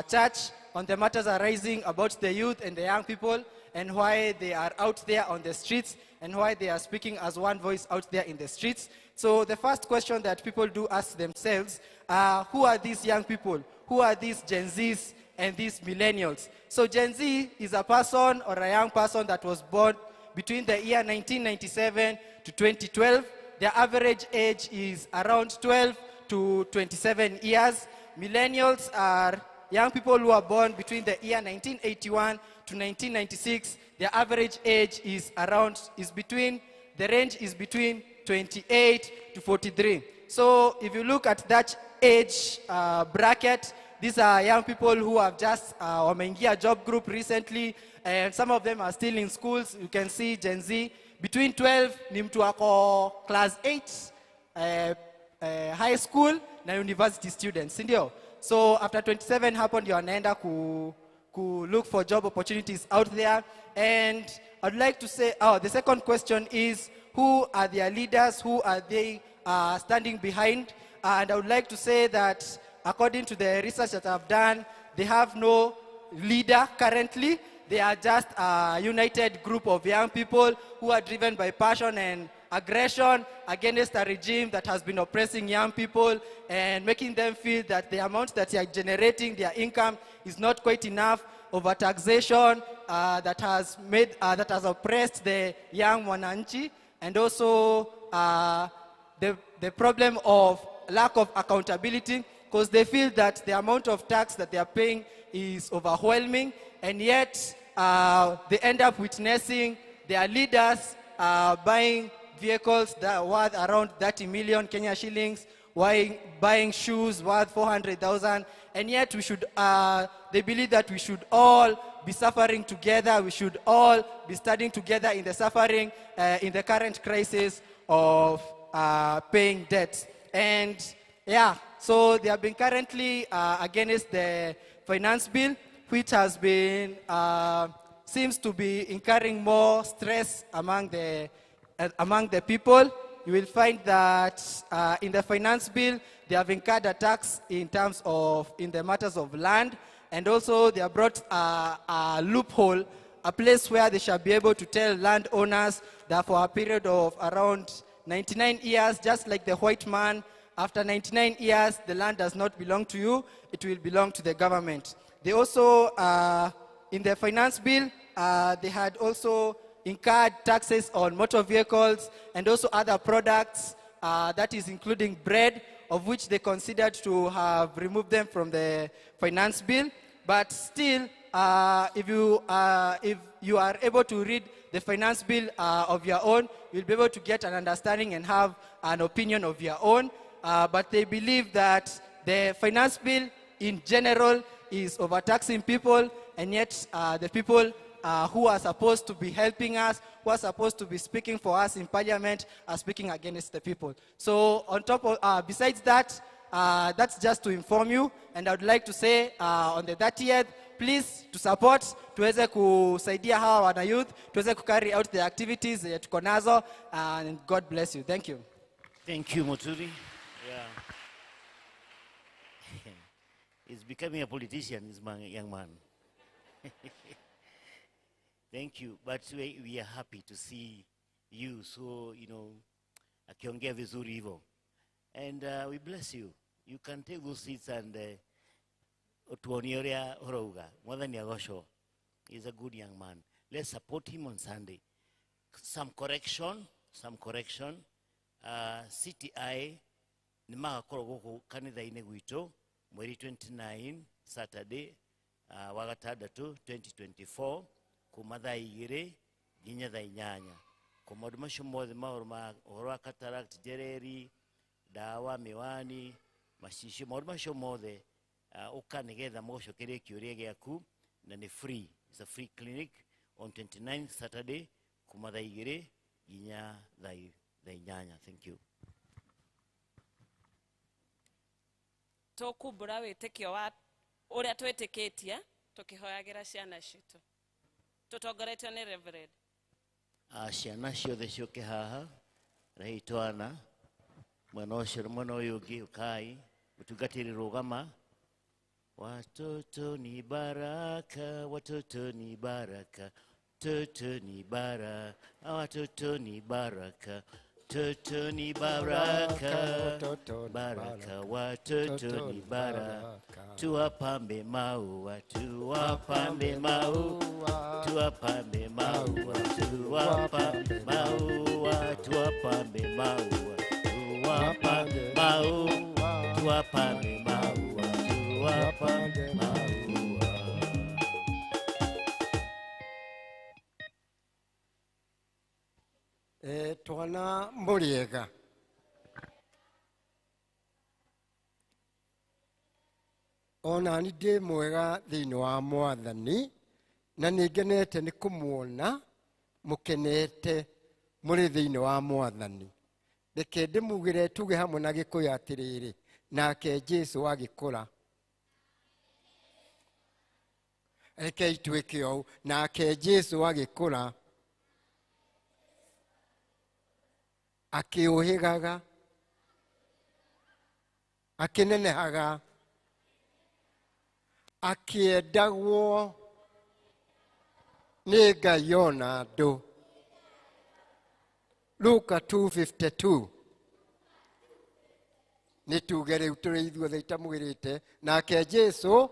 church on the matters arising about the youth and the young people and why they are out there on the streets and why they are speaking as one voice out there in the streets. So the first question that people do ask themselves, who are these young people? Who are these Gen Zs and these millennials? So Gen Z is a person or a young person that was born between the year 1997 to 2012. Their average age is around 12 to 27 years. Millennials are young people who are born between the year 1981 to 1996. Their average age is around, is between, the range is between 28 to 43. So if you look at that age bracket, these are young people who have just wameingia job group recently, and some of them are still in schools. You can see Gen Z between 12 ni mtu ako class 8 high school na university students, si ndio? So after 27 hapo ndio wanaenda ku look for job opportunities out there. And I'd like to say, oh, the second question is, who are their leaders? Who are they standing behind? And I would like to say that according to the research that I've done, they have no leader currently. They are just a united group of young people who are driven by passion and aggression against a regime that has been oppressing young people and making them feel that the amount that they are generating, their income, is not quite enough. Overtaxation that has made, that has oppressed the young mwananchi, and also the problem of lack of accountability, because they feel that the amount of tax that they are paying is overwhelming, and yet they end up witnessing their leaders buying vehicles that are worth around 30 million Kenya shillings, buying shoes worth 400,000, and yet we should, they believe that we should all be suffering together, we should all be standing together in the suffering, in the current crisis of paying debts. And yeah, so they have been currently against the finance bill, which has been, seems to be incurring more stress among the people. You will find that in the finance bill, they have incurred a tax in terms of, in the matters of land, and also they have brought a loophole, a place where they shall be able to tell landowners that for a period of around 99 years, just like the white man, after 99 years, the land does not belong to you, it will belong to the government. They also, in the finance bill, they had also incurred taxes on motor vehicles and also other products, that is including bread, of which they considered to have removed them from the finance bill. But still, if you are able to read the finance bill of your own, you'll be able to get an understanding and have an opinion of your own. But they believe that the finance bill in general is overtaxing people, and yet the people who are supposed to be helping us, who are supposed to be speaking for us in parliament, are speaking against the people. So on top of, besides that, that's just to inform you. And I would like to say on the 30th, please to support, tuweze kusaidia hawa wana youth, tuweze ku carry out the activities tuko nazo, and God bless you. Thank you. Thank you, Muturi. Yeah. He's becoming a politician, this man, young man. Thank you. But we are happy to see you. So, you know, akiongea vizuri hivyo. And we bless you. You can take those seats and tuone uria urauga. Mwathani agocwo. He's a good young man. Let's support him on Sunday. Some correction. CTI ni magakorwo guku kanitha-inĩ gwitũ mweri 29 Saturday wa gatandatũ 2024 kuma thaa 2 nginya thaa 8. Kwa maũndũ macio mothe maũndũ ma ũhoro wa cataract, njereri, ndawa, miwani, macicio, maũndũ macio mothe ũka nĩgetha mũgũcokerie kĩũria gĩaku, na nĩ free. It's a free clinic on 29th Saturday kuma thaa 2 nginya thaa 8. Thank you. Tũkumbũra wĩtĩkio wa ũrĩa twĩtĩkĩtie tũkĩhoyagĩra ciana citũ tũtongoretio nĩ Reverend. Ciana ciothe ciũke haha rehei twana mwena ũcio na mwena ũyũ ũngĩ, ũkai mũtungatĩri rũgama. Watoto ni baraka, watoto ni baraka, toto ni baraka, watoto ni baraka, toto ni baraka, baraka, watoto ni baraka. Tuwapambe maua, tuwapambe maua, tuwapambe maua, tuwapambe maua, tuwapambe maua, tuwapambe maua, tuwapambe maua, tuwapambe maua. Twana mburiega ona ni ndĩ mwega thĩinĩ wa Mwathani, na nĩ ngenete nĩ kũmuona mũkenete mũrĩ thĩinĩ wa Mwathani. Reke ndĩmugĩre tuge hamwe na Gĩkũyũ atĩrĩrĩ, nake Jesũ agĩkũra. Reke ituĩke ũũ, nake Jesũ agĩkũra akĩũhĩgaga, akĩnenehaga, akĩendagwo nĩ Ngai ona andũ. Luka 2:52. Nĩ tuge rĩu tũrĩ ithuothe itamugĩrĩte, nake Jesũ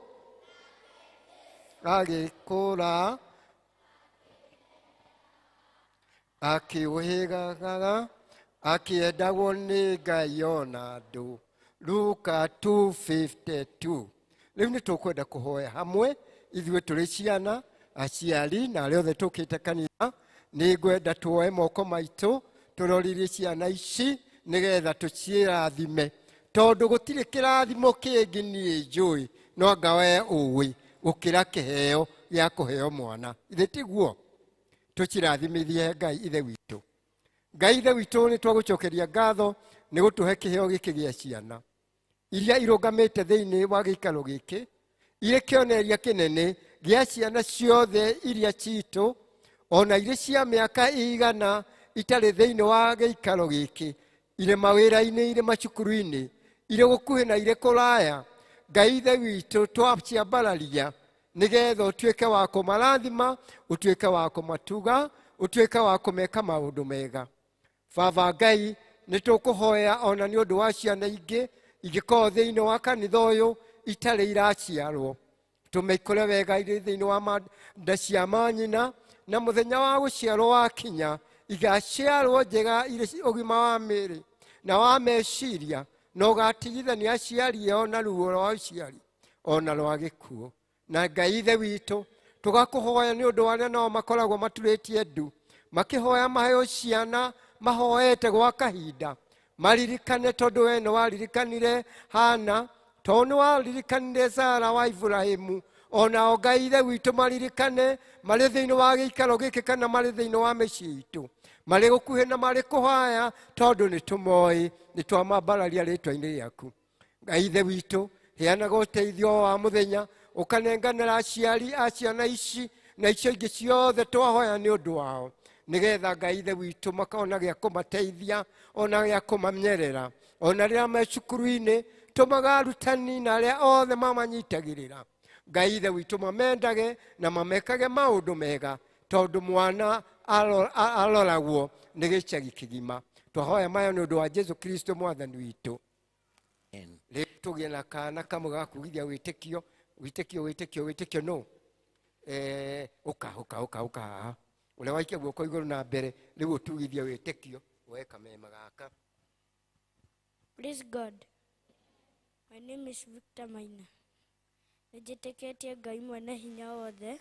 agĩkũra akĩũhĩgaga, akĩendagwo nĩ Ngai ona andũ. Luka 2:52. Rĩu nĩ tũkwenda kũhoya hamwe ithuĩ tũrĩ ciana, aciari na arĩa othe tũkĩte kanitha. Nĩ ngwenda tuoe moko maitũ tũroririe ciana ici nĩgetha tũcirathime, tondũ gũtirĩ kĩrathimo kĩngĩ niĩ njũĩ no anga we ũĩ gũkĩra kĩheo gĩa kũheo mwana. Ithe tiguo? Tũcirathimithie Ngai ithe witũ. Ngai ithe witũ, nĩ twagũcokeria ngatho nĩ gũtũhe kĩheo gĩkĩ gĩa ciana iria irũgamĩte thĩinĩ wa gĩikaro gĩkĩ, irĩ kĩonereria kĩnene gĩa ciana ciothe iria citũ ona irĩ cia mĩaka igana itarĩ thĩinĩ wa gĩikaro gĩkĩ, irĩ mawĩra-inĩ, irĩ macukuru-inĩ, irĩ gũkuhĩ na irĩ kũraya. Ngai ithe witũ, twaciambararia nĩgetha ũtuĩke wa kũmarathima, ũtuĩke wa kũmatuga, ũtuĩke wa kũmeka maũndũ mega. Baba Ngai, nĩ tũkũhoya ona nĩ ũndũ wa ciana ingĩ ingĩkorwo thĩinĩ wa kanitha ũyũ itarĩ iraciarwo. Ũtũme ikũre wega irĩ thĩinĩ wa nda cia manyina, na mũthenya wa gũciarwo wakinya igaciarwo njega irĩ ũgima wa mĩĩrĩ na wa meciria, na ũgatigithania aciari ao na ruo rwa ũciari ona rwa gĩkuũ. Na Ngai Ithe witũ, tũgakũhoya nĩ ũndũ wa arĩa nao makoragwo maturĩtie ndu makĩhoya maheo ciana mahoete gwa kahinda, maririkane tondũ we nĩ waririkanire Hana, tondũ nĩ waririkanire Sara wa Iburahĩmu. Onao Ngai Ithe witũ maririkane marĩ thĩinĩ wa gĩikaro gĩkĩ kana marĩ thĩinĩ wa mĩciĩ itũ, marĩ gũkuhĩ na marĩ kũhaya, tondũ nĩ tũmoĩ, nĩ twamambararia rĩtwa-inĩ rĩaku. Ngai Ithe witũ, heanaga ũteithio wa mũthenya, ũkanenganĩra aciari a ciana ici na icio ingĩ ciothe twahoya nĩ ũndũ wao, nĩgetha Ngai Ithe witũ makona gĩa kũmateithia ona gĩa kũmamenyerera, ona rĩrĩa me cukuru-inĩ tũmaga arutani na arĩa othe mamanyitagĩrĩra. Ngai Ithe witũ mamendage na mamekage maũndũ mega, tondũ mwana aroragwo nĩ gĩcagi kĩgima. Twahoya maya nĩ ũndũ wa Jesu Kristo mwathani witũ. Rĩu tũgĩe na kana kamwe ga kugithia wĩtĩkio, wĩtĩkio, wĩtĩkio, wĩtĩkio no ũka, ũka, ũka, ũka haha. Ũrĩa waikia guoko igũrũ na mbere, rĩu ũtugithie wĩtĩkio, woe kamema gaka. Praise God. My name is Victor Maina. Nĩnjĩtĩkĩtie Ngai mwene hinya wothe,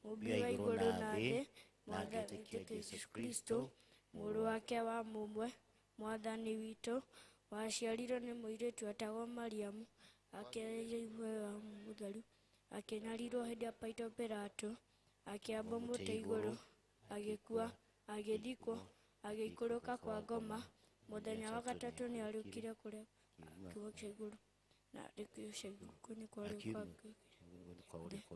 mũmbi wa igũrũ na thĩ, na ngetĩkia Jesũ Kristo, mũrũ wake wa mũmwe, mwathani witũ, waciarirwo nĩ mũirĩtu etagwo Mariamu, akĩaria muoyo wa mũtheru, akĩnyarirwo hĩndĩ ya Paito Pilato, akĩambwo mũtĩ igũrũ, agĩkua, agĩthikwo, agĩikũrũka kwa ngoma, mũthenya wa gatatũ nĩariũkire kũrĩa kiugo kĩa igũrũ na gĩkuũ cia igũrũ nĩ kwa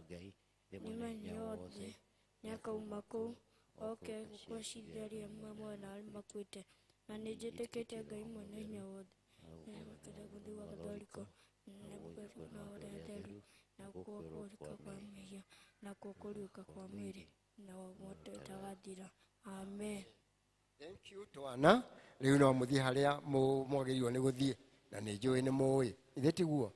Ngai nĩ hinya wothe, nĩakauma kũu oke gũcirithia arĩa me muoyo na arĩa makuĩte. Na nĩnjĩtĩkĩtie Ngai mwene hinya wothe, nĩ wa Gathoriko, na ũrĩa theru, na kũhoroka kwa mehia, na kũriũka kwa mwĩrĩ, na muoyo ũtagathira. Amen. Thank you twana. Rĩu no mũthiĩ harĩa mwagĩrĩirwo nĩ gũthiĩ, na nĩ njũĩ nĩ mũĩ, ithe tiguo?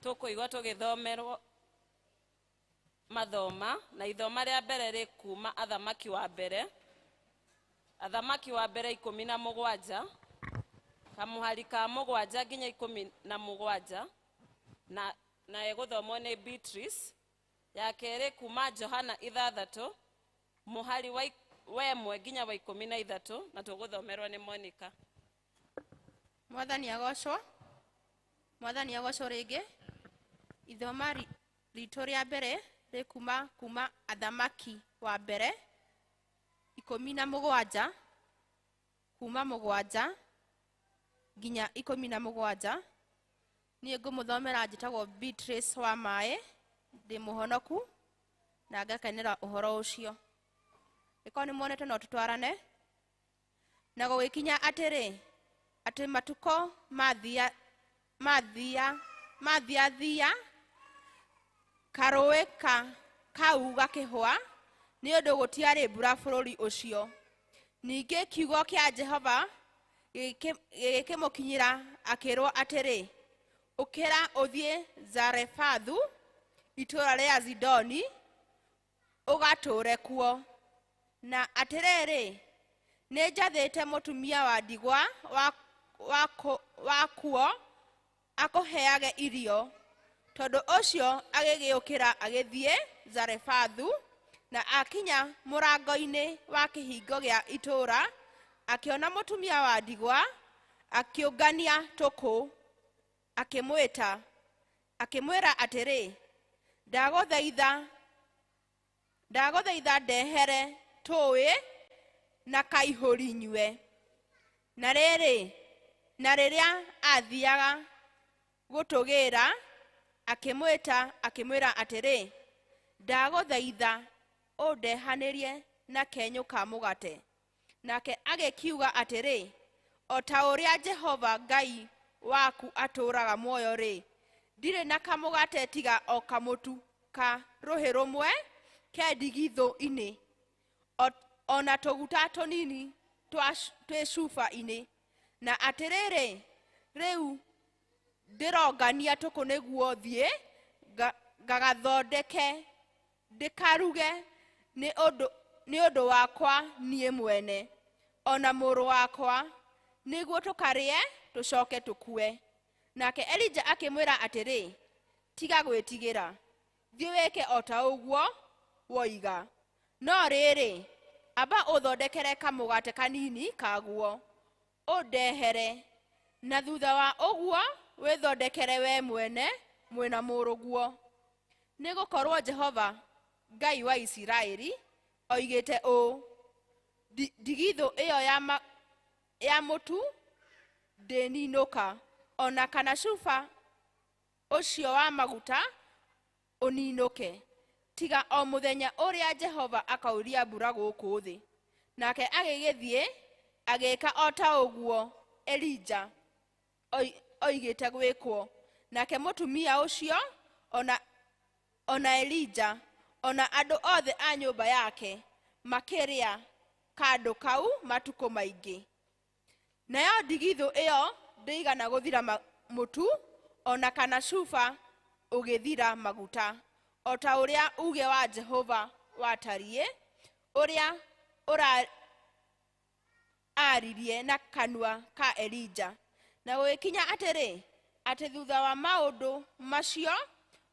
Tũkũigua tũgĩthomerwo mathoma, na ithoma rĩa mbere rĩ kuma Athamaki wa mbere, Athamaki wa mbere 17, kamũhari ka 7 nginya 17, na ĩgũthomwo nĩ Beatrice. Ya kerĩ kuma Johana 6, mũhari wa 1 nginya wa 13, na tũgũthomerwo nĩ Monica. Mwathani agocwo, Mwathani agocwo rĩngĩ. Ithoma ritũ rĩa mbere rĩ kuma Athamaki wa mbere 17, kuma 7 nginya 17. Niĩ ngũmũthomera njĩtagwo Beatrice wa Maĩ, ndĩ mũhonoku na ngakenera ũhoro ũcio. Ĩkorwo nĩ muonete no tũtwarane. Na gũgĩkinya atĩrĩ, atĩ matukũ mathiathia karũĩ kau gakĩhũa, nĩ ũndũ gũtiarĩ mbura bũrũri ũcio. Ningĩ kiugo kĩa Jehova gĩgĩkĩmũkinyĩra akĩrwo atĩrĩ, ũkĩra ũthiĩ Zarefathu itũũra rĩa Zidoni ũgatũũre kuo. Na atĩrĩrĩ, nĩnjathĩte mũtumia wa ndigwa wakuo akũheage irio. Tondũ ũcio agĩgĩũkĩra agĩthiĩ Zarefathu, na akinya mũrango-inĩ wa kĩhingo gĩa itũũra, akĩona mũtumia wa ndigwa akĩũngania tũkũ, akĩmwĩta, akĩmwĩra atĩrĩ, ndagũthaitha ndehere tũũĩ na kaihũri nyue. Na rĩrĩ, na rĩrĩa athiaga gũtũgĩra, akĩmwĩta, akĩmwĩra atĩrĩ, ndagũthaitha ũndehanĩrie na kenyũ ka mũgate. Nake agĩkiuga atĩrĩ, o ta ũrĩa Jehova Ngai waku atũũraga muoyo-rĩ, ndirĩ na kamũgate tiga o kamũtu ka rũhĩ rũmwe ke ndigithũ-inĩ, ona tũguta tũnini Twĩ cuba-inĩ. Na atĩrĩrĩ, rĩu ndĩrongania tũkũ nĩguo thiĩ ngagathondeke ndĩkaruge nĩ ũndũ wakwa niĩ mwene ona mũrũ wakwa, nĩguo tũkarĩe tũcoke tũkue. Nake Elija akĩmwĩra atĩrĩ, tiga gwĩtigĩra, thiĩ wĩke o ta ũguo woiga. No rĩrĩ, amba ũthondekere kamũgate kanini kaguo ũndehere, na thutha wa ũguo wĩthondekere we mwene mwĩna mũrũguo. Nĩgũkorwo Jehova Ngai wa Isiraeli oigĩte ũũ, ndigithũ ĩyo ya mũtu ndĩninũka, ona kana cuba ũcio wa maguta ũninũke, tiga o mũthenya ũrĩa Jehova akauria mbura gũkũ thĩ. Nake agĩgĩthiĩ agĩka o ta ũguo Elija oigĩte gwĩkwo. Nake mũtumia ũcio ona Elija ona andũ othe a nyũmba yake makĩrĩa kandũ kau matukũ maingĩ. Nayo ndigithũ ĩyo ndĩigana gũthira mũtu ona kana cuba ũgĩthira maguta, o ta ũrĩa uge wa Jehova watariĩ, ũrĩa aaririe na kanua ka Elija. Na gũgĩkinya atĩrĩ, atĩ thutha wa maũndũ macio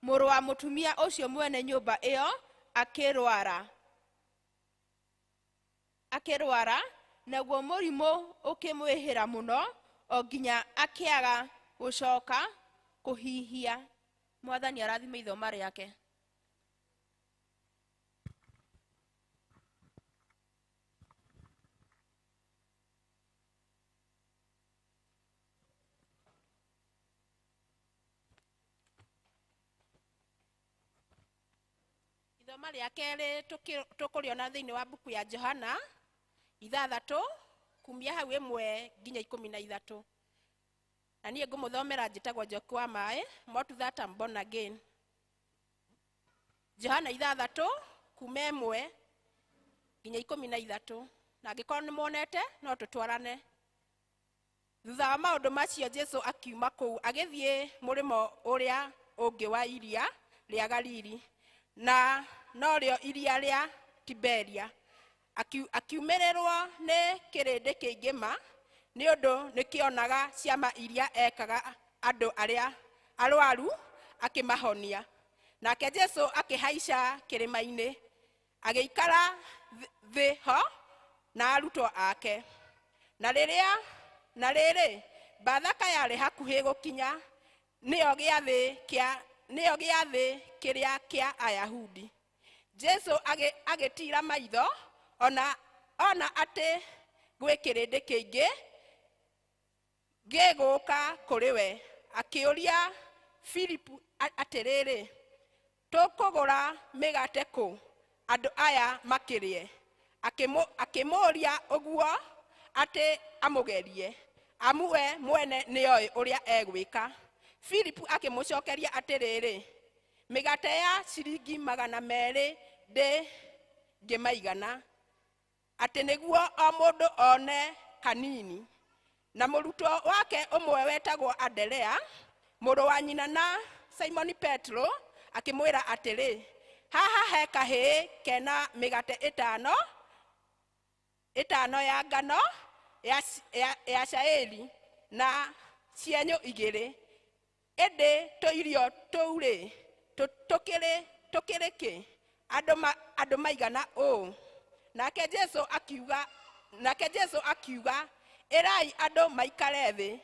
mũrũ wa mũtumia ũcio mwene nyũmba ĩyo akĩrwara, naguo mũrimũ ũkĩmwĩhĩra mũno o nginya akĩaga gũcoka kũhihia. Mwathani arathime ithoma rĩake. Ithoma rĩa kerĩ tũkũrĩona thĩinĩ wa mbuku ya Johana 6 kumia hau 1 nginya 13. Na niĩ ngũmũthomera njĩtagwo Njoki wa Maĩ, more to that I'm born again. Johana 6 kuma 1 nginya 13. Na angĩkorwo nĩ muonete no tũtwarane. Thutha wa maũndũ macio Jesu akiuma kũu agĩthiĩ mũrĩmo ũrĩa ũngĩ wa iria rĩa Galili, na norĩo iria rĩa Tiberia. Akiumĩrĩrwo nĩ kĩrĩndĩ kĩingĩ ma, nĩ ũndũ nĩkĩonaga ciama iria ekaga andũ arĩa arwaru akĩmahonia. Nake Jesu akĩhaica kĩrĩma-inĩ, agĩikara thĩ ho na arutwo ake. Na rĩrĩ, Bathaka yarĩ hakuhĩ gũkinya, nĩyo gĩathĩ kĩrĩa kĩa Ayahudi. Jesu agĩtiira maitho ona atĩ gwĩ kĩrĩndĩ kĩingĩ gĩgũka kũrĩ we, akĩũria Filipu atĩrĩrĩ, tũkũgũra mĩgate kũ andũ aya makĩrĩe? Akĩmũũria ũguo atĩ amũgerie, amu we mwene nĩoĩ ũrĩa egwĩka. Filipu akĩmũcokeria atĩrĩrĩ, mĩgate ya ciringi 200 ndĩngĩmaigana, atĩ nĩguo o mũndũ one kanini. Na mũrutwo wake ũmwe wetagwo Anderea, mũrũ wa nyina na Simoni Petro, akĩmwĩra atĩrĩ, haha he kahĩĩ kena mĩgate ĩtano ya ngano ya cairi na cienyũ 2, ĩndĩ tũirio tũu rĩ tũkĩrĩ kĩ andũ maigana ũũ? Nake Jesu akiuga, ĩrai andũ maikare thĩ.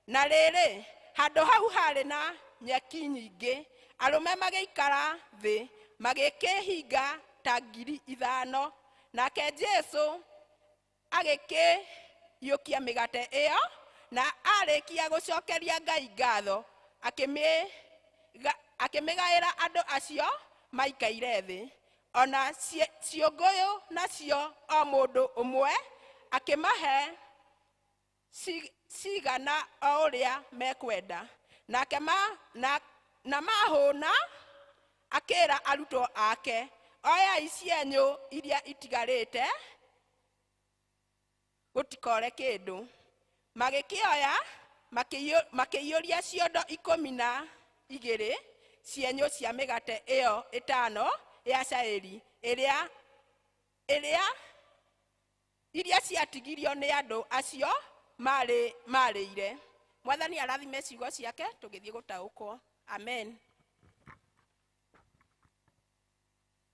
Na rĩrĩ, handũ hau harĩ na nyeki nyingĩ, arũme magĩikara thĩ magĩkĩhinga ta 5,000. Nake Jesu agĩkĩiyũkia mĩgate ĩyo, na arĩkia gũcokeria Ngai ngatho, akĩmĩgaĩra andũ acio maikaire thĩ. Ona ciũngũyũ nacio o mũndũ ũmwe akĩmahe cigana o ũrĩa mekwenda. Nake na mahũna akĩra arutwo ake, oyai cienyũ iria itigarĩte Gũtikore kĩndũ. Magĩkĩoya makĩiyũria ciondo 12 cienyũ cia mĩgate ĩyo 5 ya cairi ĩrĩa iria ciatigirio nĩ andũ acio marĩire. Mwathani arathime ciugo ciake tũgĩthiĩ gũtaũkwo. Amen.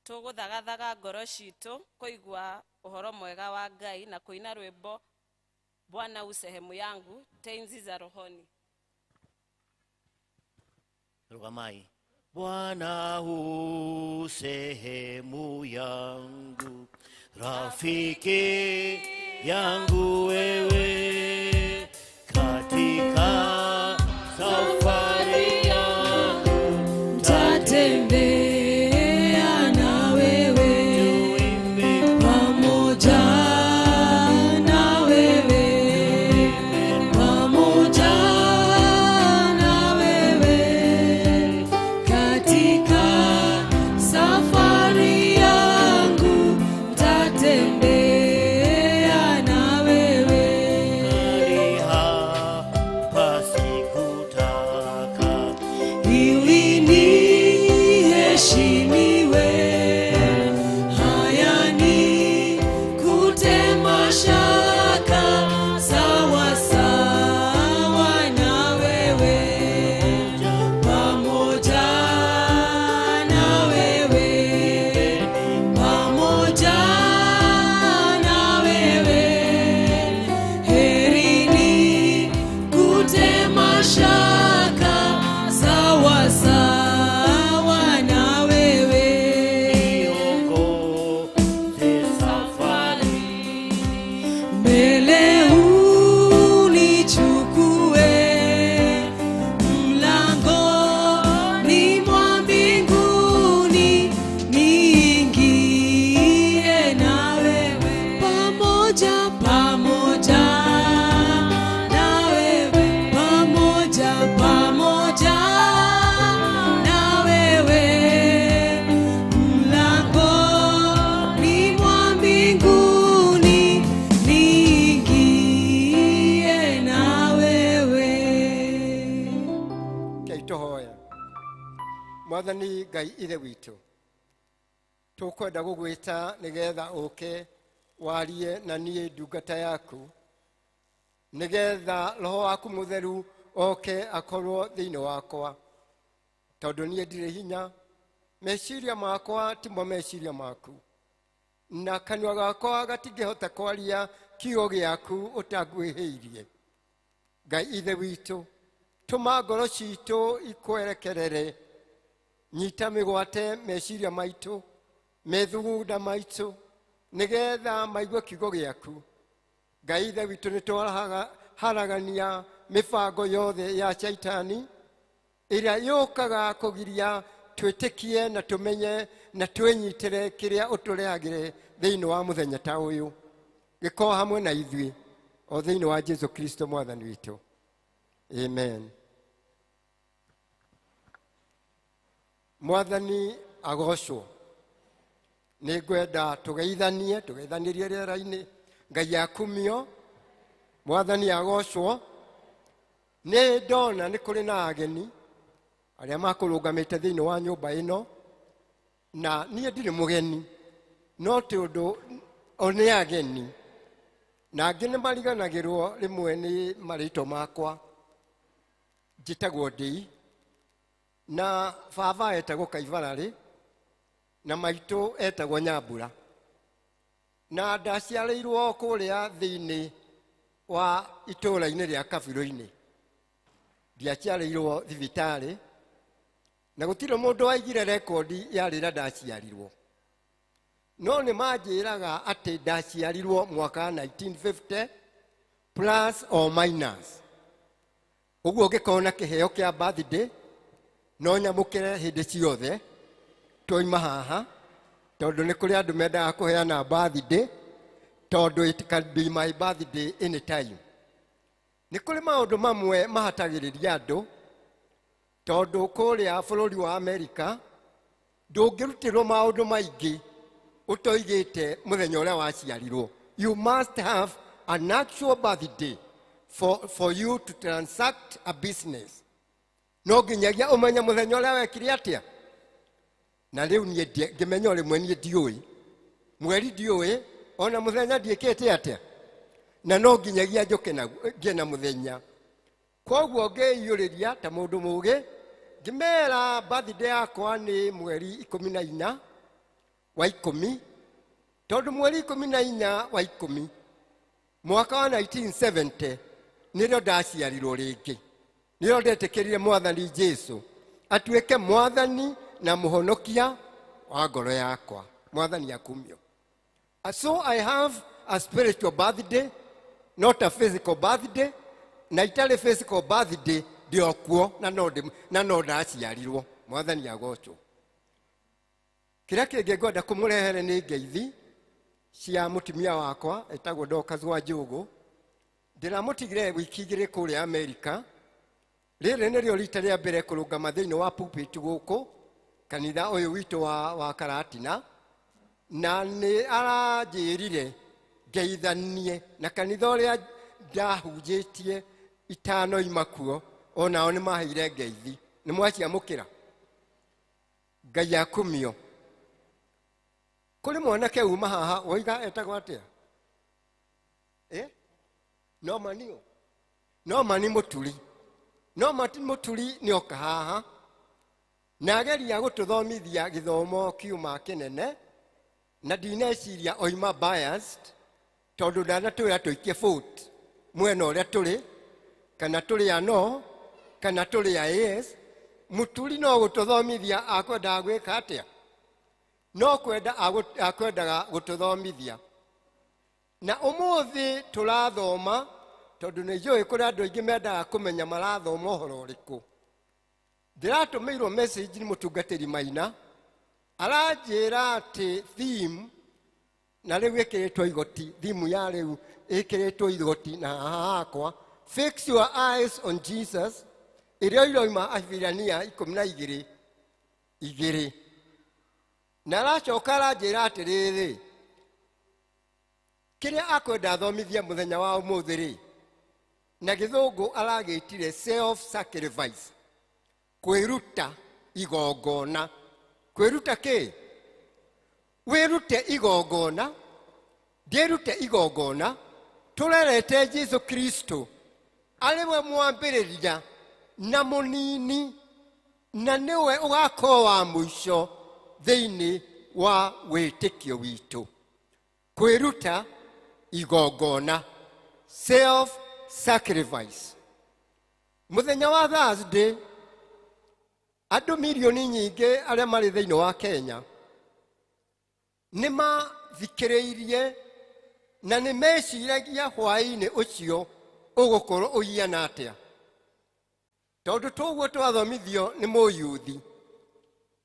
Tũgũthagathaga ngoro citũ kũigua ũhoro mwega wa Ngai na kũina rwĩmbo Bwana u sehemu yangu, tenzi za rohoni. Rugamai. Bwana u sehemu yangu, rafiki yangu wewe, katika safari yangu tatembea na wewe, pamoja na wewe, pamoja na wewe, katika safari yangu tatembea na wewe. Hapa sikutaka ili niheshimiwe, haya ni kutema shaka, sawa sawa na wewe, pamoja na wewe, pamoja na wewe, heri ni kutema shaka, sawa sawa na wewe. Niongoze safari Mbele unichukue, mlangoni mwa mbinguni niingie na wewe, pamoja pamoja na wewe, pamoja pamoja na wewe, mlangoni mwa mbinguni niingie na wewe. Ngai tũhoe. Mwathani Ngai ithe witũ, tũkwenda gũgwĩta nĩgetha ũke warie na niĩ ndungata yaku, nĩgetha roho waku mũtheru oke akorwo thĩinĩ wakwa, tondũ niĩ ndirĩ hinya, meciria makwa timo meciria maku, na kanua gakwa gatingĩhota kwaria kiugo gĩaku ũtanguhĩhĩirie. Ngai ithe witũ, tũma ngoro citũ ikwerekerere, nyita mĩgwate meciria maitũ, methugunda maitũ, nĩgetha maigue kiugo gĩaku. Ngai ithe witũ, nĩ twaharagania mĩbango yothe ya Shaitani ĩrĩa yũkaga kũgiria twĩtĩkie na tũmenye na twĩnyitĩre kĩrĩa ũtũrehagĩre thĩinĩ wa mũthenya ta ũyũ. Gĩkorwo hamwe na ithuĩ o thĩinĩ wa Jesu Kristo mwathani witũ. Amen. Mwathani agocwo. Nĩ ngwenda tũgeithanie, tũgeithanĩrie rĩera-inĩ. Ngai akumio, Mwathani agocwo. Nĩ ndona nĩ kũrĩ na ageni arĩa makũrũgamĩte thĩinĩ wa nyũmba ĩno, na niĩ ndirĩ mũgeni, no ti ũndũ o nĩ ageni, na angĩ nĩ mariganagĩrwo rĩmwe nĩ marĩtwa makwa. Njĩtagwo Ndĩi, na baba etagwo Kaibararĩ, na maitũ etagwo Nyambura, na ndaciarĩirwo kũrĩa thĩinĩ wa itũũra-inĩ rĩa Kabirũ-inĩ. Ndiaciarĩirwo thibitarĩ, na gũtirĩ mũndũ waigire rekondi ya rĩrĩa ndaciarirwo, no nĩ manjĩraga atĩ ndaciarirwo mwaka 1950 plus or minus. Ũguo ũngĩkorwo na kĩheo kĩa birthday no nyamũkĩre hĩndĩ ciothe twauma haha, tondũ nĩ kũrĩ andũ mendaga kũheana birthday, tondũ it can be my birthday anytime. Nĩ kũrĩ maũndũ mamwe mahatagĩrĩria andũ, tondũ kũrĩa bũrũri wa Amerika ndũngĩrutĩrwo maũndũ maingĩ ũtoigĩte mũthenya ũrĩa waciarirwo. You must have an actual birthday for you to transact a business. No nginyagia ũmenye mũthenya ũrĩa wekire atĩa. Na rĩu niĩ ngĩmenya o rĩmwe niĩ ndiũĩ. Mweri ndiũĩ, ona mũthenya ndiĩkĩte atĩa. Na no nginyagia njũke na ngĩe na mũthenya. Koguo ngĩiyũrĩria ta mũndũ mũũgĩ, ngĩmera birthday yakwa nĩ mweri 14 wa 10, tondũ mweri 14 wa 10 mwaka wa 1970 nĩrĩo ndaciarirwo rĩngĩ. Nĩrĩo ndetĩkĩrire Mwathani Jesu atuĩke Mwathani na mũhonokia wa ngoro yakwa. Mwathani akumio. So I have a spiritual birthday, not a physical birthday. Na itarĩ physical birthday ndĩ o kuo na no ndaciarirwo. Mwathani agocwo. Kĩrĩa kĩngĩ ngwenda kũmũrehere nĩ ngeithi cia mũtumia wakwa etagwo Dorcas wa Njũgũ. Ndĩramũtigire wiki 2 kũrĩa Amerika. Rĩrĩ nĩrĩo rita rĩa mbere kũrũgama thĩinĩ wa pulpit gũkũ kanitha ũyũ witũ wa Karatina, na nĩ aranjĩrire ngeithanie na kanitha ũrĩa ndahunjĩtie 5 ima kuo, onao nĩ maheire ngeithi. Nĩ mwaciamũkĩra? Ngai akumio. Kũrĩ mwanake uma haha woiga etagwo atĩa? Nomani ũ? Nomani Mũturi. Nomani Mũturi nĩ oka haha na ageria gũtũthomithia gĩthomo kiuma kĩnene, na ndineciria oima biased tondũ ndanatwĩra tũikie vote mwena ũrĩa tũrĩ, kana tũrĩ a no kana tũrĩ a yes. Mũturi no gũtũthomithia akwendaga gwĩka atĩa? No kwenda akwendaga gũtũthomithia. Na ũmũthĩ tũrathoma tondũ nĩ njũĩ kũrĩ andũ aingĩ mendaga kũmenya marathoma ũhoro ũrĩkũ. Ndĩratũmĩirwo message nĩ mũtungatĩri Maina, aranjĩra atĩ theme na rĩu ĩkĩrĩtwo igoti, theme ya rĩu ĩkĩrĩtwo igoti na haha hakwa, fix your eyes on Jesus, ĩrĩa iroima Ahibirania 12:2. Na aracoka aranjĩra atĩrĩrĩ, kĩrĩa akwenda athomithie mũthenya wa ũmũthĩ rĩ, na gĩthũngũ aragĩtire self sacrifice, kwĩruta igongona. Kwĩruta kĩ? Wĩrute igongona, ndĩrute igongona, tũrerete Jesu Kristo arĩ we mwambĩrĩria na mũnini, na nĩwe ũgakorwo wa mũico thĩinĩ wa wĩtĩkio witũ. Kwĩruta igongona, self sacrifice. Mũthenya wa Thursday, andũ mirioni nyingĩ arĩa marĩ thĩinĩ wa Kenya nĩ mathikĩrĩirie na nĩ meciragia hwaĩ-inĩ ũcio ũgũkorwo ũhiana atĩa, tondũ toguo twathomithio nĩ mũyuthi.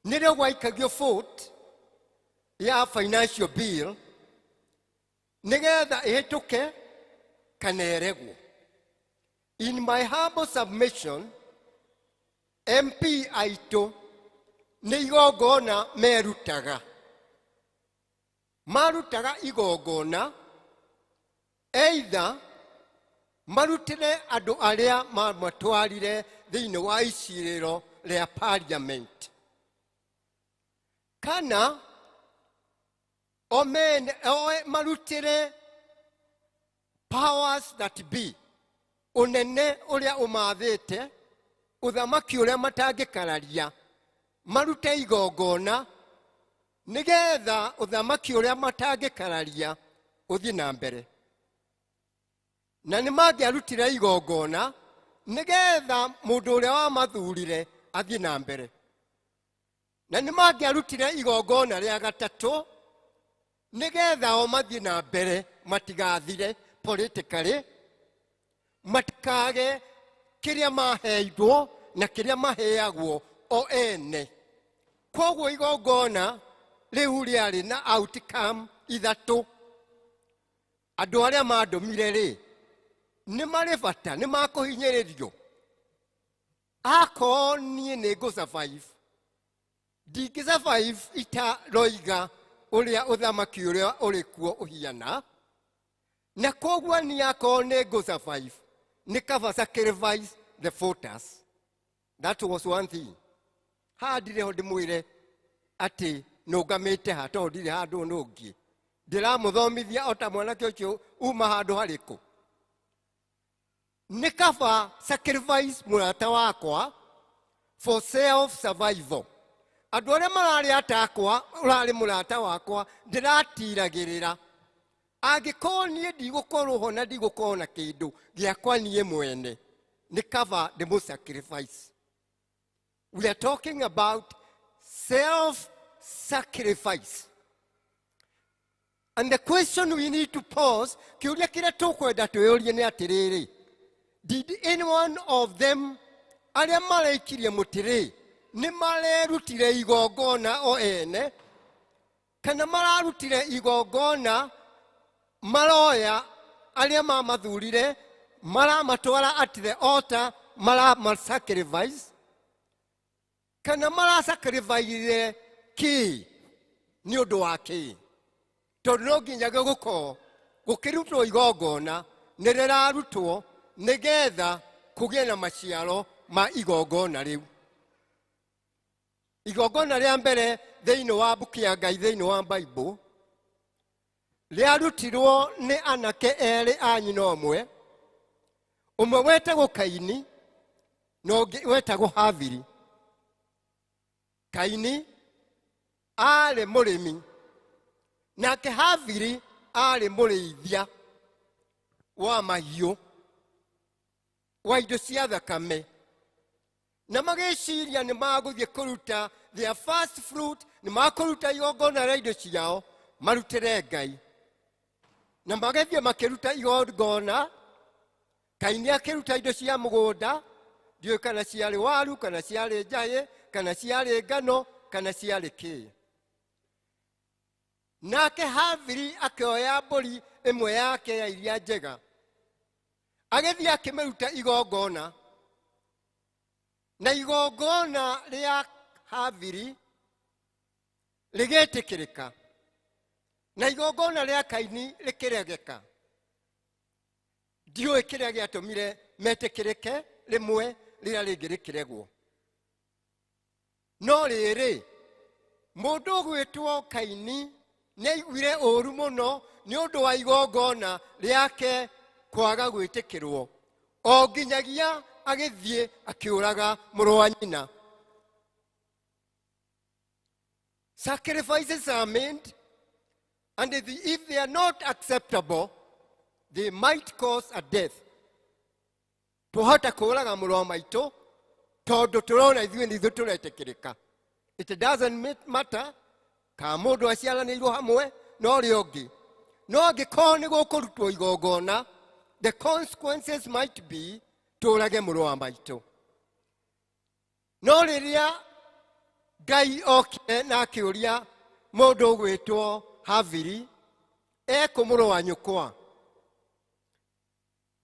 Nĩrĩo gwaikagio vote ya financial bill nĩgetha ĩhĩtũke kana ĩregwo. In my humble submission, MP aitũ nĩ igongona merutaga. Marutaga igongona either marutĩre andũ arĩa mamatwarire thĩinĩ wa icirĩro rĩa parliament, kana marutĩre powers that be, ũnene ũrĩa ũmathĩte, ũthamaki ũrĩa matangĩkararia, marute igongona nĩgetha ũthamaki ũrĩa matangĩkararia ũthiĩ na mbere. Na nĩ mangĩarutire igongona nĩgetha mũndũ ũrĩa wamathurire athiĩ na mbere. Na nĩ mangĩarutire igongona rĩa gatatũ nĩgetha o mathiĩ na mbere, matigathire politically, matikage kĩrĩa maheirwo na kĩrĩa maheagwo o ene. Koguo igongona rĩu rĩarĩ na outcome ithatũ. Andũ arĩa mandũmire rĩ, nĩ marĩ bata, nĩ makũhinyĩrĩrio. Akorwo niĩ nĩ ngũ survive, ndingĩ survive itaroiga ũrĩa ũthamaki ũrĩa ũrĩ kuo ũhiana, Na koguo niĩ akorwo nĩ ngũ survive, nĩ kaba sacrifice the photos. That was one thing. Haha ndirĩ ho ndĩmwĩre atĩ nũngamĩte ha tondũ ndirĩ handũ nũngiĩ. Ndĩramũthomithia o ta mwanake ũcio uma handũ harĩkũ. Nĩ kaba sacrifice mũrata wakwa for self survival. Andũ arĩa mararĩ atakwa, ũrarĩ mũrata wakwa, ndĩratiragĩrĩra. Angĩkorwo niĩ ndigũkorwo ho na ndigũkorwo na kĩndũ gĩakwa niĩ mwene, nĩ kaba ndĩmũ sacrifice. We are talking about self-sacrifice. And the question we need to pause, kĩũria kĩrĩa tũkwenda twĩyũrie nĩ atĩrĩrĩ, did any one of them arĩa maraikirie mũtĩ-rĩ, nĩ marerutire igongona o ene, kana mararutire igongona maroya arĩa mamathurire, maramatwara at the altar, marama-sacrifice, kana marasacrifice kĩ nĩ ũndũ wa kĩ? Tondũ no nginya gũkorwo gũkĩrutwo igongona nĩ rĩrarutwo nĩgetha kũgĩe na maciaro ma igongona rĩu. Igongona rĩa mbere thĩinĩ wa mbuku ya Ngai thĩinĩ wa Bible rĩarutirwo nĩ anake erĩ a nyina ũmwe, ũmwe wetagwo Kaini na ũngĩ wetagwo Habili. Kaini aarĩ mũrĩmi nake Habili aarĩ mũrĩithia wa mahiũ wa indo cia thakame, na magĩciria nĩ magũthiĩ kũruta their first fruit, nĩ makũruta igongona rĩa indo ciao marutĩre Ngai. Na magĩthiĩ makĩruta igongona. Kaini akĩruta indo cia mũgũnda, ndiũĩ kana ciarĩ waru, kana ciarĩ njahĩ, kana ciarĩ ngano, kana ciarĩ kĩĩ. Nake Habili akĩoya mbũri ĩmwe yake ya iria njega, agĩthiĩ akĩmĩruta igongona. Na igongona rĩa Habili rĩgĩtĩkĩrĩka, na igongona rĩa Kaini rĩkĩregeka. Ndiũĩ kĩrĩa gĩatũmire metĩkĩrĩke rĩmwe, rĩrĩa rĩngĩ rĩkĩregwo. No rĩrĩ, mũndũ ũgwĩtwo Kaini nĩaiguire ũũru mũno nĩ ũndũ wa igongona rĩake kwaga gwĩtĩkĩrwo, o nginyagia agĩthiĩ akĩũraga mũrũ wa nyina. Sacrifices are made, and if they are not acceptable, they might cause a death. Twahota kũũraga mũrũ wa maitũ tondũ tũrona ithuĩ nĩ ithuĩ tũretĩkĩrĩka. It doesn't matter ka mũndũ aciaranĩirwo hamwe na ũrĩa ũngĩ. No angĩkorwo nĩ gũkũrutwo igongona, the consequences might be tũũrage mũrũ wa maitũ. No rĩrĩa Ngai okire na akĩũria mũndũ ũgwĩtwo Habili, ekũ mũrũ wa nyũkwa?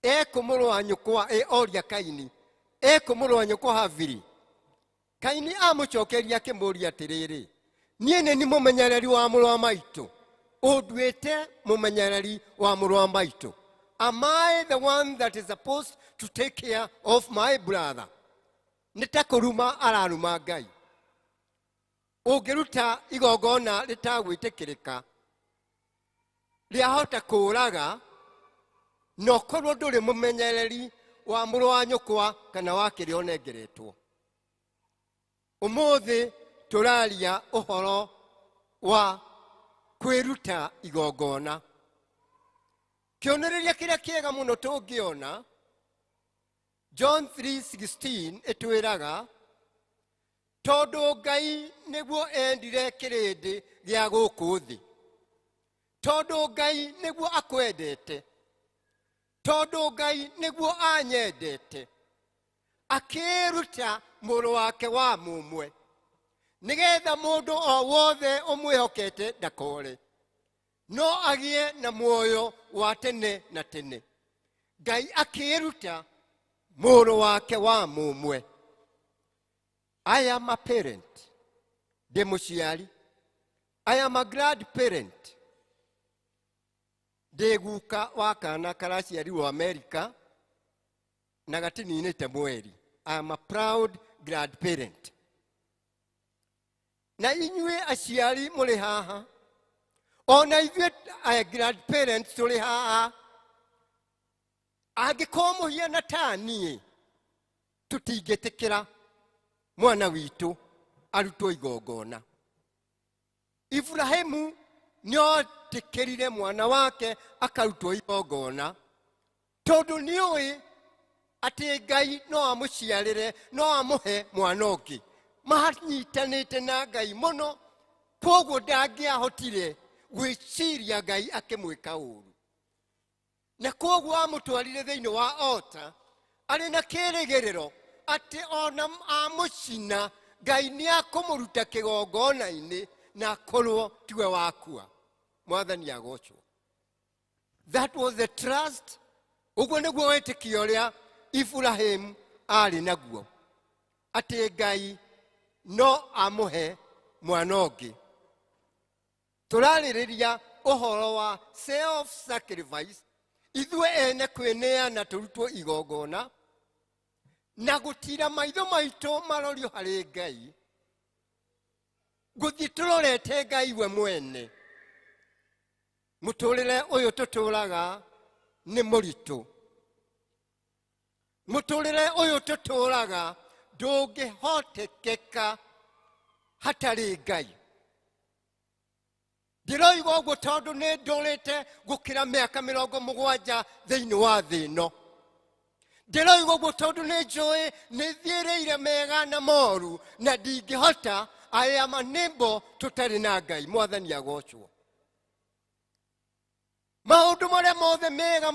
Ekũ mũrũ wa nyũkwa? Oria Kaini, ekũ mũrũ wa nyũkwa Habili? Kaini amũcokeria akĩmũũria atĩrĩrĩ, niĩ nĩ niĩ mũmenyereri wa mũrũ wa maitũ, ũnduĩte mũmenyereri wa mũrũ wa maitũ. Am I the one that is supposed to take care of my brother? Nĩ ta kũruma araruma Ngai. Ũngĩruta igongona rĩtagwĩtĩkĩrĩka, rĩahota kũũraga, na ũkorwo ndũrĩ mũmenyereri wa mũrũ wa nyũkwa kana wa kĩrĩa ũnengeretwo. Ũmũthĩ tũraria ũhoro wa kwĩruta igongona. Kĩonereria kĩrĩa kĩega mũno tũngĩona, John 3:16 ĩtwĩraga, tondũ Ngai nĩguo endire kĩrĩndĩ gĩa gũkũ thĩ, tondũ Ngai nĩguo akwendete, tondũ Ngai nĩguo anyendete, akĩruta mũrũ wake wa mũmwe, nĩgetha mũndũ o wothe ũmwĩhokete ndakore, no agĩe na muoyo wa tene na tene. Ngai akĩruta mũrũ wake wa mũmwe. I am a parent. Ndĩ mũciari. I am a grandparent. Ndĩ guka wa kana karaciarirwo Amerika na gatininĩte mweri. I am a proud grandparent. Na inyuĩ aciari mũrĩ haha, ona ithuĩ grandparents tũrĩ haha, angĩkorwo mũhiana ta niĩ, tũtingĩtĩkĩra mwana witũ arutwo igongona. Ibrahimu nĩotĩkĩrire mwana wake akarutwo igongona tondũ nĩũĩ atĩ Ngai no amũciarĩre, no amũhe mwana ũngĩ. Manyitanĩte na Ngai mũno, koguo ndangĩahotire gwĩciria Ngai akĩmwĩka ũru. Na koguo amũtwarire thĩinĩ wa altar arĩ na kĩrĩgĩrĩro atĩ ona amũcina Ngai nĩakũmũruta kĩgongona-inĩ na akorwo tiwe wakua. Mwathani agocwo. That was the trust. Ũguo nĩguo wĩtĩkio ũrĩa Ibrahim arĩ naguo, atĩ Ngai no amũhe mwana ũngĩ. Tũrarĩrĩria ũhoro wa self sacrifice, ithuĩ ene kwĩneana tũrutwo igongona na gũtira maitho maitũ marorio harĩ Ngai, gũthiĩ tũrorete Ngai we mwene. Mũtũrĩre ũyũ tũtũraga nĩ mũritũ. Mũtũrĩre ũyũ tũtũraga ndũngĩhotekeka hatarĩ Ngai. Ndĩroiga ũguo tondũ nĩ ndũrĩte gũkĩra mĩaka 70 thĩinĩ wa thĩ ĩno. Ndĩroiga ũguo tondũ nĩ njũĩ nĩ thiĩrĩire mega na moru na ndingĩhota. I am unable tũtarĩ na Ngai. Mwathani agocwo. Maũndũ marĩa mothe mega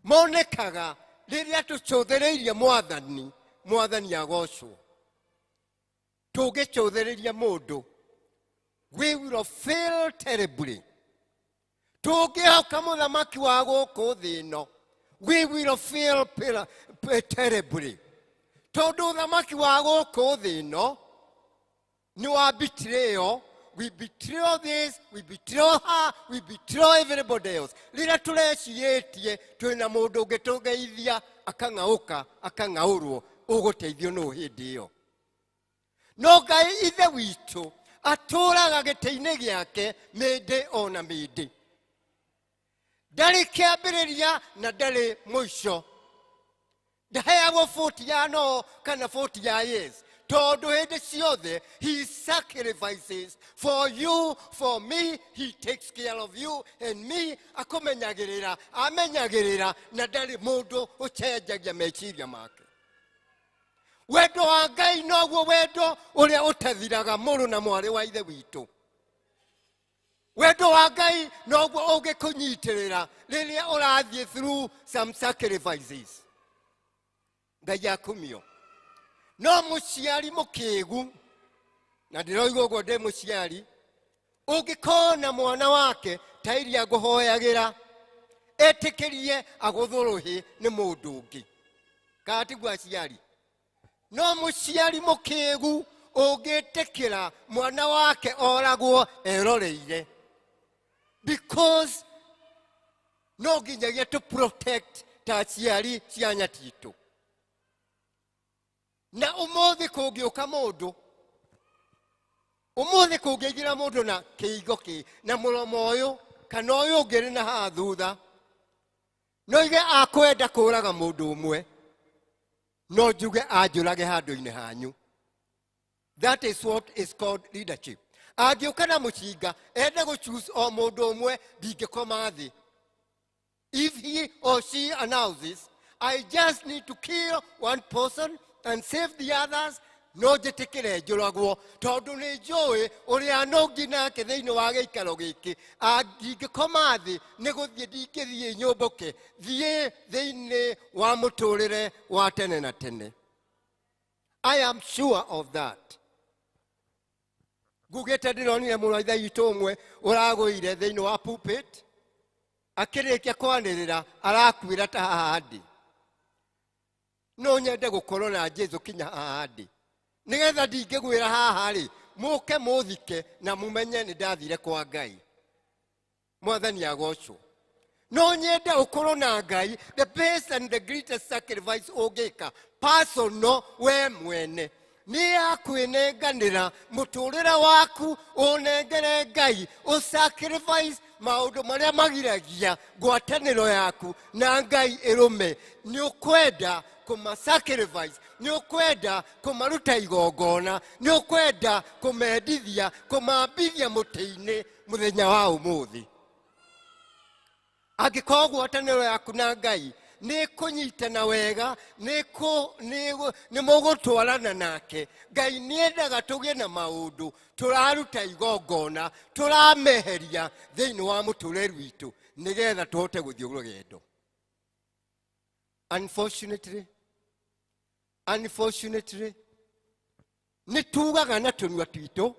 monekaga rĩrĩa tũcũthĩrĩirie Mwathani. Mwathani agocwo. Tũngĩcũthĩrĩria mũndũ, we will fail terribly. Tũngĩhoka mũthamaki wa gũkũ thĩ ĩno, we will fail terribly. Tondũ ũthamaki wa gũkũ thĩ ĩno nĩ wa betrayal. We betray this, we betray her, we betray everybody else. Rĩrĩa tũrecirĩtie twĩna mũndũ ũngĩ tũngeithia akang'aũka, akang'aũrwo, ũgũteithio nũ hĩndĩ ĩyo? No Ngai ithe witũ atũraga gĩtĩ-inĩ gĩake mĩndĩ ona mĩndĩ. Ndarĩ kĩambĩrĩria na ndarĩ mũico. Ndaheagwo 40 ya no kana 40 ya yes. Tondũ hĩndĩ ciothe he sacrifices for you, for me. He takes care of you and me. Akũmenyagĩrĩra, amenyagĩrĩra, na ndarĩ mũndũ ũcenjagia meciria make. Wendo wa Ngai noguo wendo ũrĩa ũtathiraga, mũrũ na mwarĩ wa ithe witũ. Wendo wa Ngai noguo ũngĩkũnyitĩrĩra rĩrĩa ũrathiĩ through some sacrifices. Ngai akumio. No mũciari mũkĩgu, na ndĩroiga ũguo ndĩ mũciari, ũngĩkona mwana wake ta iria ngũhoyagĩra, etĩkĩrie agũthũrũhĩ nĩ mũndũ ũngĩ. Kana tiguo aciari? No mũciari mũkĩgu ũngĩtĩkĩra mwana wake oragwo eroreire, because no nginyagia to protect ta aciari ciana citũ. Na ũmũthĩ kũngĩũka mũndũ, ũmũthĩ kũngĩingĩra mũndũ na kĩigo kĩ na mũromo ũyũ kana ũyũ ũngĩ rĩ na haha thutha, no ige akwenda kũraga mũndũ ũmwe, no njuge anjũrage handũ-inĩ hanyu. That is what is called leadership. Angĩũka na mũcinga ende gũ choose o mũndũ ũmwe, ndingĩkoma thĩ. If he or she announces, I just need to kill one person and save the others, no njĩtĩkĩre njũragwo, tondũ nĩ njũĩ ũrĩa no nginake thĩinĩ wa gĩikaro gĩkĩ. Ndingĩkoma thĩ nĩ gũthiĩ, ndingĩthiĩ nyũmbũke, thiĩ thĩinĩ wa mũtũrĩre wa tene na tene. I am sure of that. Ngugĩte ndĩronire mũrũ wa ithe witũ ũmwe ũragũire thĩinĩ wa pulpit, akĩrĩkia kwanĩrĩra arakuĩra ta haha ndĩ. No nyende gũkorwo na Jesũ kinya haha ndĩ, nĩgetha ndingĩgwĩra haha rĩ, mũke mũthike na mũmenye nĩ ndathire kwa Ngai. Mwathani agocwo. No nyende ukorwo na Ngai, the best and the greatest sacrifice ũngĩka personal we mwene nĩ ya kwĩnenganĩra mũtũrĩre waku ũnengere Ngai, ũsacrifice maũndũ marĩa magiragia ngwatanĩro yaku na Ngai ĩrũme. Nĩ ũkwenda kũma sacrifice, nĩ ũkwenda kũmaruta igongona, nĩ ũkwenda kũmendithia, kũmambithia mũtĩ-inĩ mũthenya wa ũmũthĩ. Angĩkorwo ngwatanĩro yaku na Ngai nĩ kũnyitana wega, nĩ mũgũtwarana nake. Ngai nĩendaga tũgĩe na maũndũ tũraruta igongona, tũrameheria thĩinĩ wa mũtũrĩre witũ nĩgetha tũhote gũthiĩ rũgendo. Unfortunately, nĩ tugaga na tũnua twitũ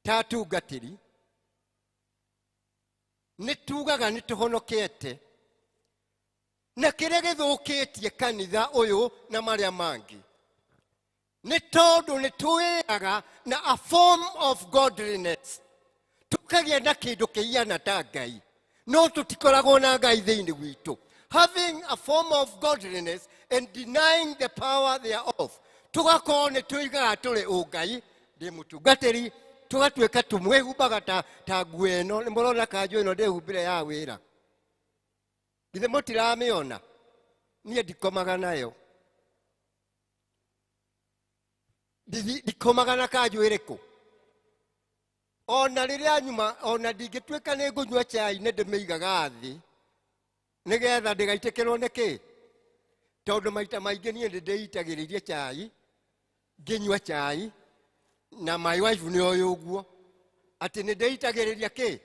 ta atungatĩri, nĩ tugaga nĩ tũhonokete, na kĩrĩa gĩthũkĩtie kanitha ũyũ na marĩa mangĩ nĩ tondũ nĩ twĩraga na a form of godliness, tũkagĩa na kĩndũ kĩhiana ta Ngai, no tũtikoragwo na Ngai thĩinĩ witũ. Having a form of godliness and denying the power thereof, tũgakorwo nĩ tũigaga tũrĩ ũngai, ndĩ mũtungatĩri, tũgatuĩka tũmwĩhumbaga ta nguo ĩno. Nĩ mũrona kanjũ ĩno ndĩhumbire ya wĩra, githĩ mũtiramĩona? Niĩ ndikomaga nayo, ndikomaga na kanjũ ĩrĩkũ. Ona rĩrĩa nyuma, ona ndingĩtuĩka nĩ ngũnyua chai, nĩ ndĩmĩigaga thĩ nĩgetha ndĩgaitĩkĩrwo nĩ kĩ, tondũ maita maingĩ niĩ nĩ ndĩitagĩrĩrie chai, ngĩnyua chai, na my wife nĩ oĩ ũguo atĩ nĩ ndĩitagĩrĩria kĩ,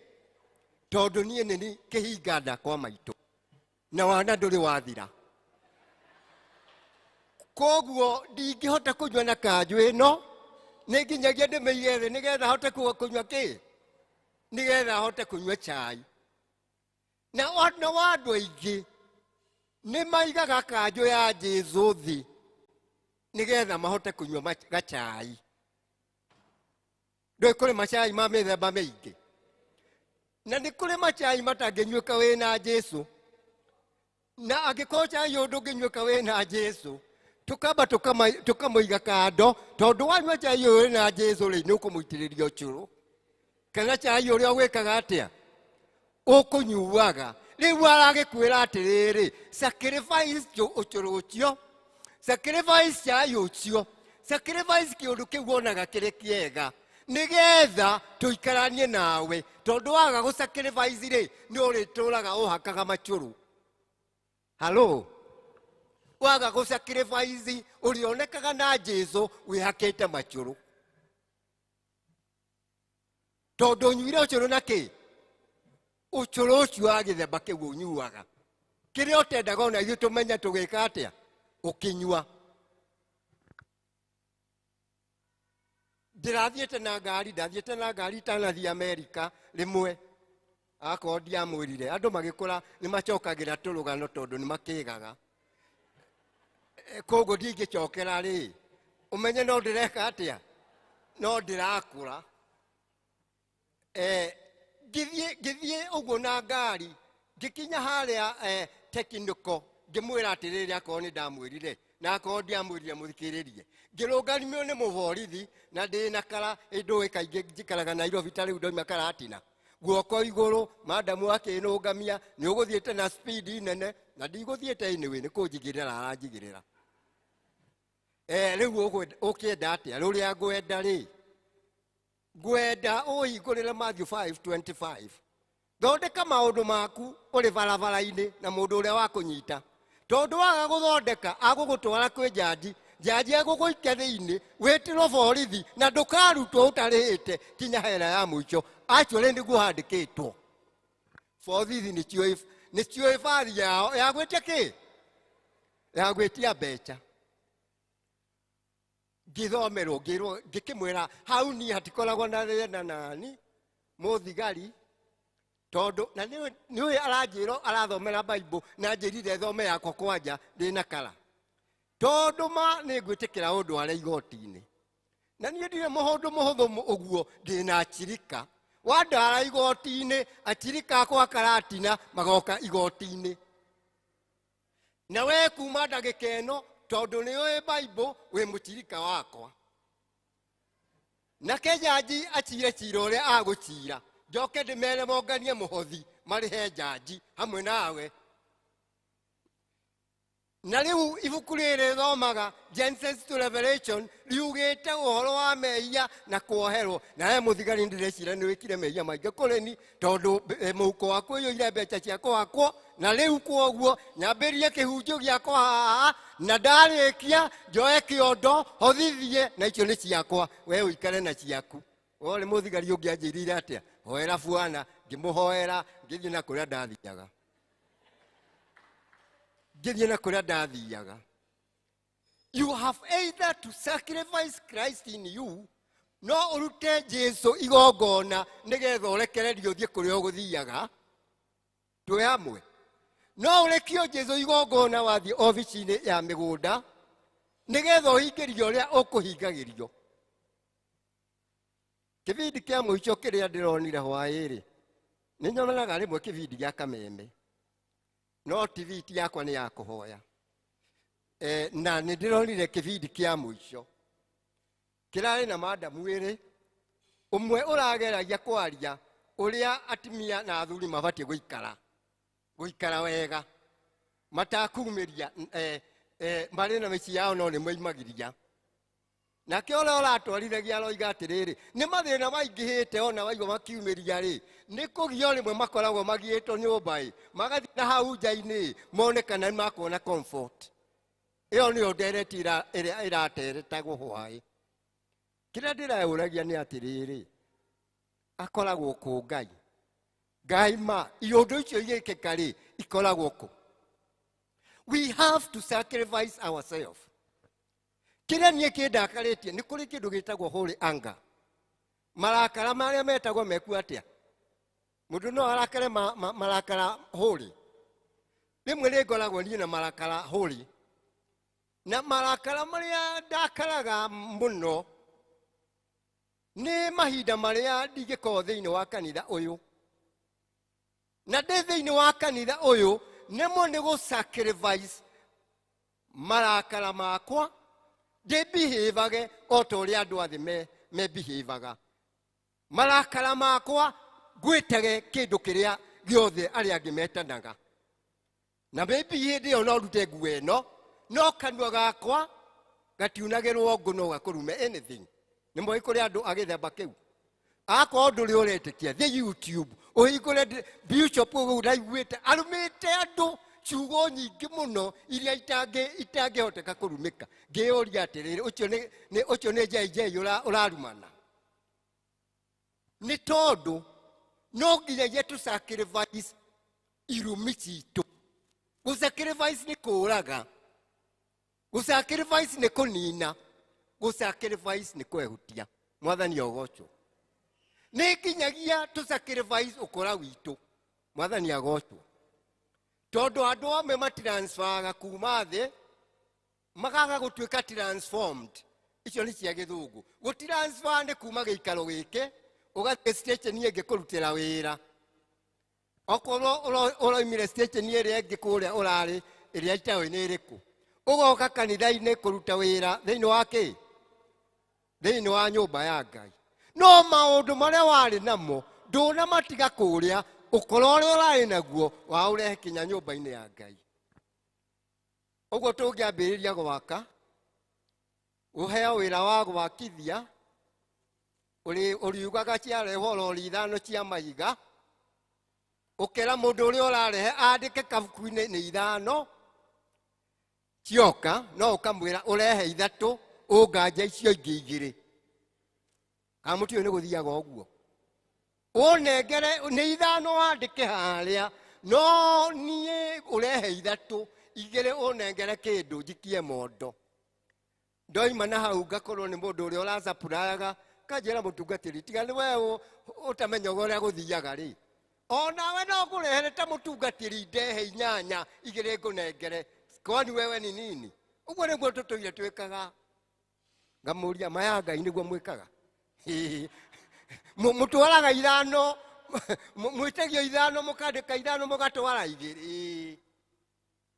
tondũ niĩ nĩ kĩhinga nda kwa maitũ na wana ndũrĩ wathira. Koguo ndingĩhota kũnyua na kanjũ ĩno, nĩ nginyagia ndĩmĩige thĩ nĩgetha hote kũnyua kĩ, nĩgetha hote kũnyua chai. Na andũ aingĩ nĩ maigaga kanjũ ya Jesũ thĩ nĩgetha mahote kũnyua gachai. Ndũĩ kũrĩ macai ma mĩthemba mĩingĩ, na nĩ kũrĩ macai matangĩnyuĩka wĩna Jesũ. Na angĩkorwo chai ũyũ ndũngĩnyuĩka wĩna Jesũ, tũkamba tũkamũiga kando, tondũ wanyua chai ũyũ wĩna Jesũ rĩ, nĩ ũkũmũitĩrĩria ũcũrũ. Kana chai ũrĩa ũgwĩkaga atĩa? Ũkũnyuaga. Rĩu aragĩkwĩra atĩrĩrĩ, sacrifice ũcũrũ ũcio, sacrifice chai ũcio, sacrifice kĩũndũ kĩu wonaga kĩrĩ kĩega, nĩgetha tũikaranie nawe, tondũ waga gũ sacrifice rĩ, nĩ ũrĩtũraga ũhakaga macũrũ. Halo, waga gũ sacrifice ũrĩonekaga na Jesũ wĩhakĩte macũrũ, tondũ ũnyuire ũcũrũ na kĩ? Ũcũrũ ũcio wa gĩthemba kĩu ũnyuaga, kĩrĩa ũtendaga ona ithuĩ tũmenye tũgĩka atĩa ũkĩnyua. Ndĩrathiĩte na ngari, ndathiĩte na ngari itanathiĩ Amerika rĩmwe, akorwo ndiamwĩrire, andũ magĩkũra nĩ macokagĩra tũrũgano tondũ nĩ makĩgaga. Koguo ndingĩcokera rĩ, ũmenye no ndĩreka atĩa, no ndĩrakũra. Ngĩthiĩ ũguo na ngari, ngĩkinya harĩa technical, ngĩmwĩra atĩrĩrĩ, akorwo nĩ ndamwĩrire, na akorwo ndiamwĩrire mũthikĩrĩrie. Ngĩrũnganio nĩ mũborithi na ndĩna kara, ndũĩ kaingĩ njikaraga Nairobi ta rĩu ndoima Karatina, guoko igũrũ, madamu akĩnũngamia, nĩ ũgũthiĩte na speed nene, na ndigũthiĩte anyway, nĩ kũnjigĩrĩra aranjigĩrĩra. Rĩu ũkĩenda atĩa? Rũrĩa ngwenda rĩ, ngwenda ũhingũrĩre Matthew 5:25, thondeka maũndũ maku ũrĩ barabara-inĩ na mũndũ ũrĩa wakũnyita, tondũ waga gũthondeka agũgũtwara kwĩ jaji, jaji agũgũikia thĩinĩ, wĩtĩrwo borithi na ndũkarutwo ũtarĩhĩte kinya hera ya mũico. Actually nĩguo handĩkĩtwo. Borithi nĩciũĩ bari yao ya gwĩtia kĩ? Ya gwĩtia mbeca. Ngĩthomerwo, ngĩrwo, ngĩkĩmwĩra hau niĩ hatikoragwo na thĩna nani mũthigari, tondũ na nĩũĩ aranjĩra arathomera Bible na njĩrire thome yakwa kwanja ndĩna kara, tondũ ma nĩ ngwĩtĩkĩra ũndũ arĩa igoti-inĩ, na niĩ ndirĩ mũndũ mũhũthũ ũguo, ndĩna chirika. Wandara igoti-inĩ, achirika akwa Karatina magoka igoti-inĩ. Na we kuma ndagĩka ĩno tondũ nĩ ũĩ Bible wĩ mũchirika wakwa. Nake jaji achire cira ũrĩa agũcira. Njoke ndĩmere monganie mũhothi marĩhe jaji hamwe nawe. Na rĩu ibuku rĩrĩ thomaga Genesis to Revelation riugĩte ũhoro wa mehia na kuoherwo. Na we mũthigari ndĩreciria nĩ wĩkire mehia maingĩ kũrĩ ni tondũ mũhuko waku ũiyũire mbeca cia kũhakwo. Na rĩu kwoguo nyambĩrĩrie kĩhunjio gĩakwa haha na ndarĩkia njoe kĩondo hothithie na icio nĩ ciakwa, we ũikare na ciaku. Ũrĩ mũthigari ũngĩanjĩrire atĩa? Hoera bwana, ngĩmũhoera ngĩthiĩ na kũrĩa ndathiaga. Ngĩthiĩ na kũrĩa ndathiaga. You have either to sacrifice Christ in you, no ũrute Jesu igongona nĩgetha ũrekererio ũthiĩ kũrĩa ũgũthiaga. Twĩ hamwe. No ũrekio Jesu igongona wathiĩ obici-inĩ ya mĩgũnda nĩgetha ũhingĩrio ũrĩa ũkũhingagĩrio. Kĩbindi kĩa mũico kĩrĩa ndĩronire hwaĩ-rĩ, nĩ nyonaga rĩmwe kĩbindi gĩa Kameme. No TV ti yakwa nĩ ya kũhoya. Na nĩ ndĩronire kĩbindi kĩa mũico kĩrarĩ na madamu ĩrĩ, ũmwe ũrageragia kwaria ũrĩa atumia na athuri mabatiĩ gũikara wega matakumĩria, marĩ na mĩciĩ yao no nĩ moimagĩria. Nake ũrĩa ũratwarithagia aroiga atĩrĩrĩ, nĩ mathĩna maingĩhĩte ona waigua makiumĩria rĩ, nĩ kũgio rĩmwe makoragwo magiĩtwo nyũmba ĩ, magathiĩ na hau nja-inĩ mone kana nĩmakuona comfort. Ĩyo nĩyo ndereti ĩrĩa ĩrateretagwo hwaĩ. Kĩrĩa ndĩreyũragia nĩ atĩrĩrĩ, akoragwo kũ Ngai? Ngai ma iũndũ icio igĩkĩka rĩ, ikoragwo kũ? We have to sacrifice ourselves. Kĩrĩa niĩ kĩndakarĩtie nĩ kũrĩ kĩndũ gĩtagwo holy anger. Marakara marĩa metagwo mekuo atĩa? Mũndũ no arakare marakara holy. Rĩmwe nĩ ngoragwo niĩ na marakara holy. Na marakara marĩa ndakaraga mũno nĩ mahinda marĩa ndingĩkorwo thĩinĩ wa kanitha ũyũ. Na ndĩ thĩinĩ wa kanitha ũyũ nĩmo nĩ gũ sacrifice marakara makwa, ndĩbihĩvage o ta ũrĩa andũ a thĩ mebihĩvaga. Marakara makwa ngwĩtage kĩndũ kĩrĩa gĩothe arĩa angĩ metanaga. Na maybe hĩndĩ ĩyo no ndute nguo ĩno, no kanua gakwa gatiunagĩrwo ngũ no gakũrume anything. Nĩ moĩ kũrĩ andũ a gĩthemba kĩu. Akorwo ndũrĩ ũretĩkia, thiĩ YouTube, ũhingũre Bishop ũguo ndaiguĩte arumĩte andũ ciugo nyingĩ mũno iria itangĩhoteka kũrumĩka. Ngĩyũria atĩrĩrĩ, ũcio nĩ JJ ũrarumana? Nĩ tondũ no nginyagia tũ sacrifice irumi citũ. Gũ sacrifice nĩ kũũraga, gũ sacrifice nĩ kũnina, gũ sacrifice nĩ kwehutia. Mwathani agocwo. Nĩ nginyagia tũ sacrifice ũkora witũ. Mwathani agocwo. Tondũ andũ amwe matransferaga kuma thĩ makaga gũtuĩka transformed. Icio nĩ cia gĩthũngũ. Gũtransfer nĩ kuma gĩikaro gĩkĩ ũgathiĩ station ĩngĩ kũrutĩra wĩra. Okorwo ũroimire station ĩrĩa ĩngĩ kũrĩa ũrarĩ, ĩrĩa itaũĩ nĩ ĩrĩkũ, ũgoka kanitha-inĩ kũruta wĩra thĩinĩ wa kĩ? Thĩinĩ wa nyũmba ya Ngai. No maũndũ marĩa warĩ namo ndũnamatiga kũrĩa, ũkorwo ũrĩa ũrarĩ naguo waũrehe kinya nyũmba-inĩ ya Ngai. Ũguo tũngĩambĩrĩria gwaka, ũheo wĩra wa gwakithia, ũriugaga ciarehwo rori 5 cia mahiga, ũkera mũndũ ũrĩa ũrarehe andĩke kabuku-inĩ nĩ 5 cioka, no ũkamwĩra ũrehe 3 ũnganja icio ingĩ 2. Kana mũtiũĩ nĩ gũthiaga ũguo? Ũnengere nĩ 5 wandĩke harĩa, no niĩ ũrehe 3, 2 ũnengere kĩndũ njikie mondo. Ndoima na hau ngakorwo nĩ mũndũ ũrĩa ũracapurayaga, kanjĩra mũtungatĩri, tiga nĩ we ũtamenyaga ũrĩa gũthiaga rĩ. Onawe no ngũrehere ta mũtungatĩri ndehe 8, 2 ngũnengere, kwani wewe ni nini? Ũguo nĩguo tũtũire twĩkaga. Ngamũria, maya Ngai nĩguo mwĩkaga? Mũtwaraga ithano, mwĩtagio ithano, mũkandĩka ithano, mũgatwara igĩrĩ.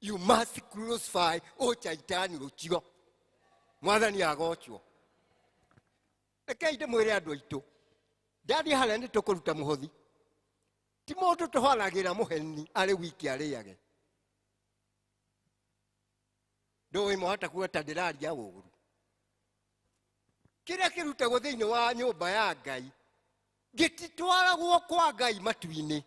You must crucify ũcaitani ũcio. Mwathani agocwo. Rekei ndĩmwĩre andũ aitũ, ndathiĩ harĩa nĩ tũkũruta mũhothi. Ti mũndũ tũhoragĩra mũheni arĩ wiki arĩage. Ndũĩ mwahota kuga ta ndĩraria ũũru. Kĩrĩa kĩrutagwo thĩinĩ wa nyũmba ya Ngai gĩtitwaragwo kwa Ngai matu-inĩ.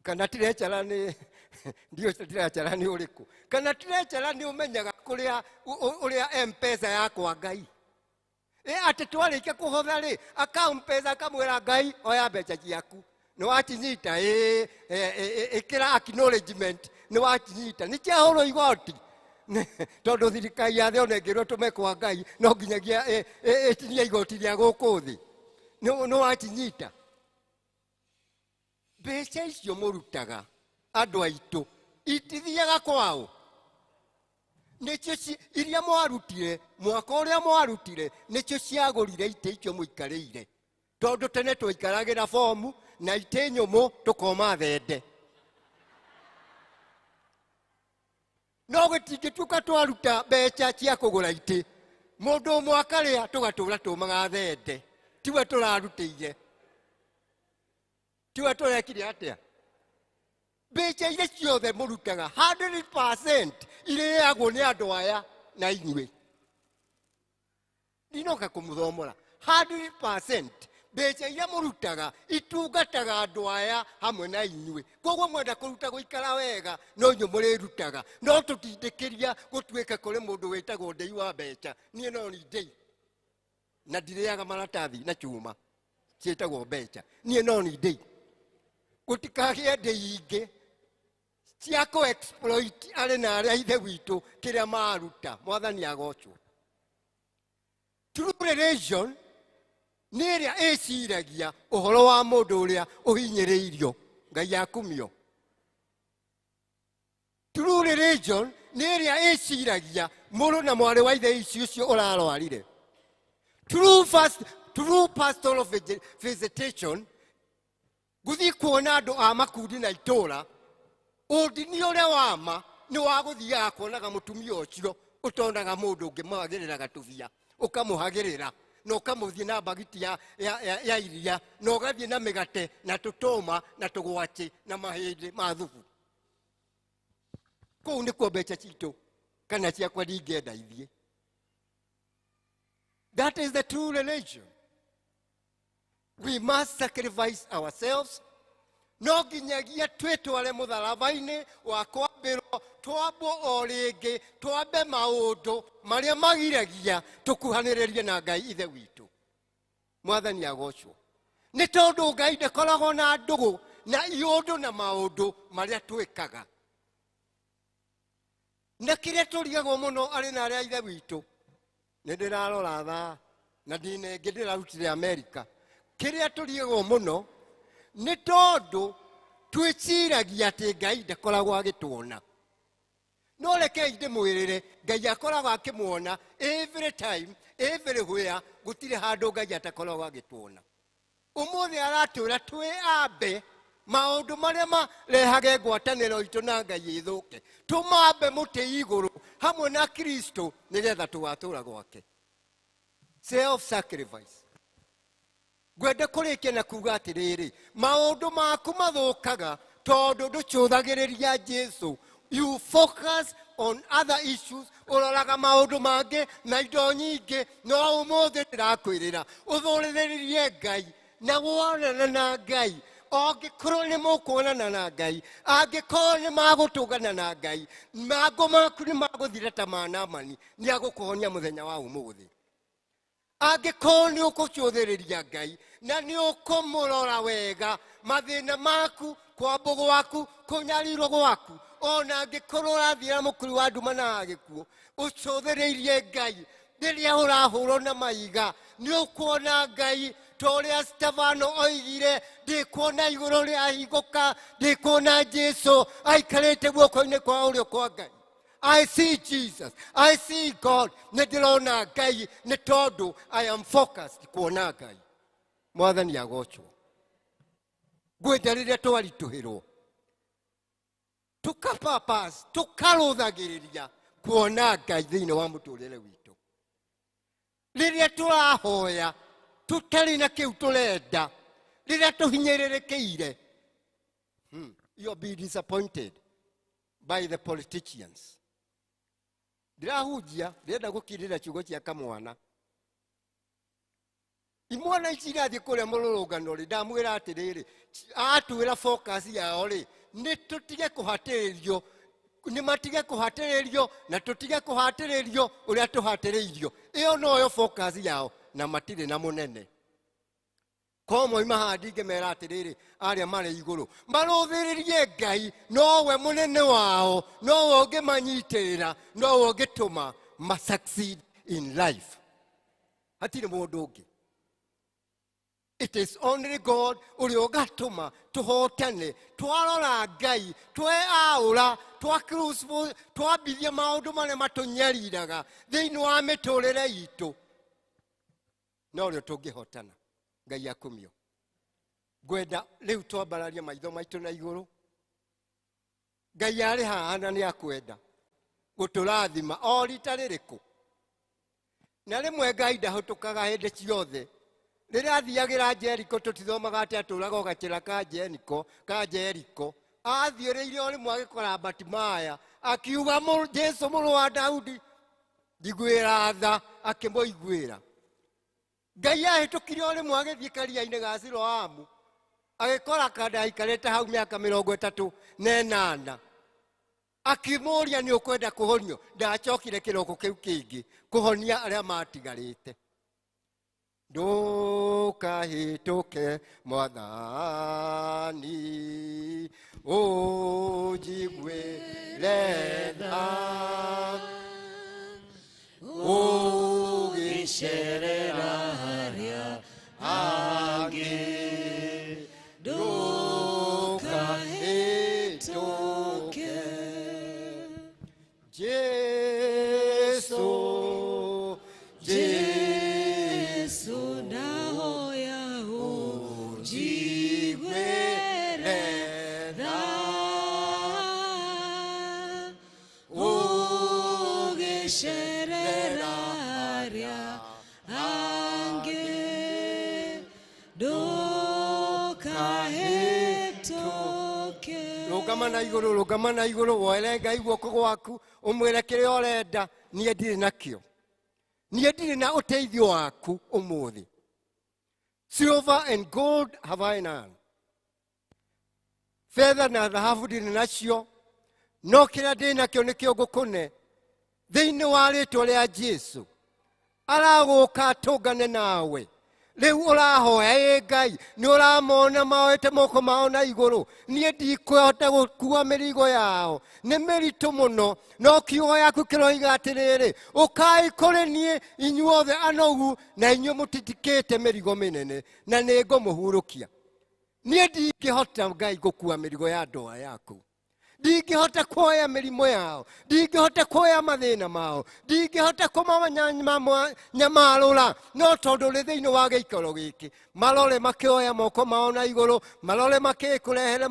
Kana tirechara nĩ ndiũ tirechara nĩ ũrĩkũ? Kana tirechara nĩ ũmenyaga kũrĩa ũrĩa M-Pesa ya kwa Ngai. Atĩ twarĩkia kũhotha rĩ, aka M-Pesa akamwĩra Ngai oya mbeca ciaku. Nĩ wacinyita, ĩkĩra acknowledgement, nĩ wacinyita. Nĩ ciahũrwo igoti. Tondũ thirikari ya thĩ ona ĩngĩrwo tũme kwa Ngai, no nginyagia ĩtinie igoti rĩa gũkũ thĩ. Nĩ wacinyita. Mbeca icio mũrutaga andũ aitũ itithiaga kwao. Nĩcio iria mwarutire mwaka ũrĩa mwarutire, nĩcio ciagũrire itĩ icio mũikarĩire. Tondũ tene twaikaragĩra bomu na itĩ nyũmũ tũkoma thende. No gĩtingĩtuĩka twaruta mbeca cia kũgũra itĩ, mũndũ ũmwe akarĩa tũgatũra tũmaga thende. Tiwe tũrarutĩire, tiwe tũrekire atĩa. Mbeca iria ciothe mũrutaga 100% irĩagwo nĩ andũ aya na inyuĩ. Ndinoka kũmũthomora. 100% mbeca iria mũrutaga itungataga andũ aya hamwe na inyuĩ. Koguo mwenda kũruta gũikara wega no inyuĩ mũrĩrutaga. No tũtindĩkĩria gũtuĩke kũrĩ mũndũ wĩtagwo ndei wa mbeca. Niĩ no ni ndei na ndirĩaga maratathi na chuma ciĩtagwo mbeca. Niĩ no ni ndei. Gũtikagĩe ndei ingĩ cia kũ-exploit arĩ na arĩa ithe witũ kĩrĩa maruta. Mwathani agocwo. True religion nĩ ĩrĩa ĩciragia ũhoro wa mũndũ ũrĩa ũhinyĩrĩirio. Ngai akumio. True religion nĩ ĩrĩa ĩciragia mũrũ na mwarĩ wa ithe ici ũcio ũrarwarire. True pastoral visitation, gũthiĩ kuona andũ a makundi na itũra, ũndini ũrĩa wa ma nĩ wa gũthiaga kuonaga mũtumia ũcio ũtonaga mũndũ ũngĩmwagĩrĩra gatubia, ũkamũhagĩrĩra na ũkamũthiĩ na mbagiti ya iria, na ũgathiĩ na mĩgate na tũtũma na tũgwacĩ na mahĩndĩ ma thubu. Kũu nĩkuo mbeca citũ kana ciakwa ndingĩenda ithiĩ. That is the true religion. We must sacrifice ourselves. No nginyagia twĩtware mũtharaba-inĩ wa kwambĩrwo, twambwo o rĩngĩ, twambe maũndũ marĩa magiragia tũkuhanĩrĩrie na Ngai ithe witũ. Mwathani agocwo. Nĩ tondũ Ngai ndakoragwo na ndũgũ na iũndũ na maũndũ marĩa twĩkaga. Na kĩrĩa tũrigagwo mũno arĩ na arĩa ithe witũ, nĩ ndĩrarora thaa na ndine ĩngĩ ndĩrarutire Amerika. Kĩrĩa tũrigagwo mũno nĩ tondũ twĩciragia atĩ Ngai ndakoragwo agĩtuona. No rekei ndĩmwĩrĩre, Ngai akoragwo akĩmuona every time, everywhere, gũtirĩ handũ Ngai atakoragwo agĩtuona. Ũmũthĩ aratwĩra twĩambe maũndũ marĩa marehage ngwatanĩro itũ na Ngai ĩthũke, tũmambe mũtĩ igũrũ hamwe na Kristo nĩgetha tũgatũra gwake. Self-sacrifice. Ngwenda kũrĩkia na kuga atĩrĩrĩ, maũndũ maku mathũkaga tondũ ndũcũthagĩrĩria Jesu. You focus on other issues, ũroraga maũndũ mangĩ na indo nyingĩ, no ũmũthĩ ndĩrakwĩrĩra ũthũrĩrĩrie Ngai na wonana na Ngai. Angĩkorwo nĩ mũkuonana na Ngai, angĩkorwo nĩ magũtũngana na Ngai, mangũ maku nĩ magũthira ta ma Naamani, nĩ agũkũhonia mũthenya wa ũmũthĩ. Angĩkorwo nĩ ũkũcũthĩrĩria Ngai na nĩ ũkũmũrora wega, mathĩna maku, kwambwo gwaku, kũnyarirwo gwaku, ona angĩkorwo ũrathiĩra mũkuru wa nduma na wa gĩkuũ, ũcũthĩrĩirie Ngai. Rĩrĩa ũrahũrwo na maiga, nĩ ũkuona Ngai ta ũrĩa Stefano oigire, ndĩkuona igũrũ rĩahingũka, ndĩkuona Jesu aikarĩte guoko-inĩ kwa ũrĩo kwa Ngai. I see Jesus, I see God. Nĩ ndĩrona Ngai nĩ tondũ I am focused kuona Ngai. Mwathani agocwo. Ngwenda rĩrĩa twaritũhĩrwo tũkapapas tũkarũthagĩrĩria kuona Ngai thĩinĩ wa mũtũrĩre witũ. Rĩrĩa tũrahoya tũtarĩ na kĩu tũrenda, rĩrĩa tũhinyĩrĩrĩkĩire, you'll be disappointed by the politicians. Ndĩrahunjia ndĩrenda gũkirĩra ciugo cia kamwana. Imwana ici irathiĩ kũrĩa mũrũrũngano rĩ, ndamwĩra atĩrĩrĩ, atwĩra focus yao rĩ, nĩ tũtige kũhatĩrĩrio, nĩ matige kũhatĩrĩrio na tũtige kũhatĩrĩrio ũrĩa tũhatĩrĩirio. Ĩyo noyo focus yao na matirĩ na mũnene. Ko moima haha ndingĩmera atĩrĩrĩ, arĩa marĩ igũrũ marũthĩrĩrie Ngai, nowe mũnene wao, nowe ũngĩmanyitĩrĩra, nowe ũngĩtũma ma succeed in life. Hatirĩ mũndũ ũngĩ. It is only God ũrĩa ũgatũma tũhotane. Twarora Ngai, tweaũra, twambithia maũndũ marĩa matũnyariraga thĩinĩ wa mĩtũrĩre itũ, no rĩo tũngĩhotana. Ngai akumio. Ngwenda rĩu twambararie maitho maitũ na igũrũ. Ngai arĩ haha na nĩ akwenda gũtũrathima o rita rĩrĩkũ. Na rĩmwe Ngai ndahũtũkaga hĩndĩ ciothe. Rĩrĩa athiagĩra Jeriko tũtithomaga atĩ atũraga o gacĩra ka Jeriko, ka Jeriko. Athiĩrĩire o rĩmwe agĩkora Batimaya, akiuga Jesu mũrũ wa Daudi, njiguĩra tha, akĩmũiguĩra. Ngai ahĩtũkire o rĩmwe agĩthiĩ karia-inĩ ga Siloamu, agĩkora kanda aikarĩte hau mĩaka 38, akĩmũũria nĩ ũkwenda kũhonio. Ndacokire kĩroko kĩu kĩngĩ kũhonia arĩa matigarĩte. Ndũkahĩtũke Mwathani, ũnjiguĩre tha, ũgĩcerera harĩa angĩ. Ndũkahĩtũke Jesu, Jesu ndahoya ũnjiguĩre tha, ũgĩcerera harĩa angĩ. Ndũkahĩtũke. Rũgama na igũrũ, rũgama na igũrũ, woere Ngai guoko gwaku, ũmwĩre kĩrĩa ũrenda, niĩ ndirĩ nakĩo. Niĩ ndirĩ na ũteithio waku ũmũthĩ. Silver and gold have I none. Fedha na thahabu ndirĩ nacio, no kĩrĩa ndĩ nakĩo nĩkĩo ngũkũne. Thĩinĩ wa rĩtwa rĩa Jesu, aragũka atũngane nawe. Rĩu ũrahoya ĩ Ngai, nĩ ũramona maoete moko mao na igũrũ. Niĩ ndikwĩhota gũkua mĩrigo yao, nĩ mĩritũ mũno, no kiugo gĩaku kĩroiga atĩrĩrĩ, ũkai kũrĩ niĩ inyuothe anogu na inyuĩ mũtitikĩte mĩrigo mĩnene, na nĩ ngũmũhurũkia. Niĩ ndingĩhota Ngai gũkua mĩrigo ya andũ aya aku. Ndingĩhota kuoya mĩrimũ yao, ndingĩhota kuoya mathĩna mao, ndingĩhota kũmanyamarũra, no tondũ ũrĩ thĩinĩ wa gĩikaro gĩkĩ, marore makĩoya moko mao na igũrũ, marore makĩkũrehere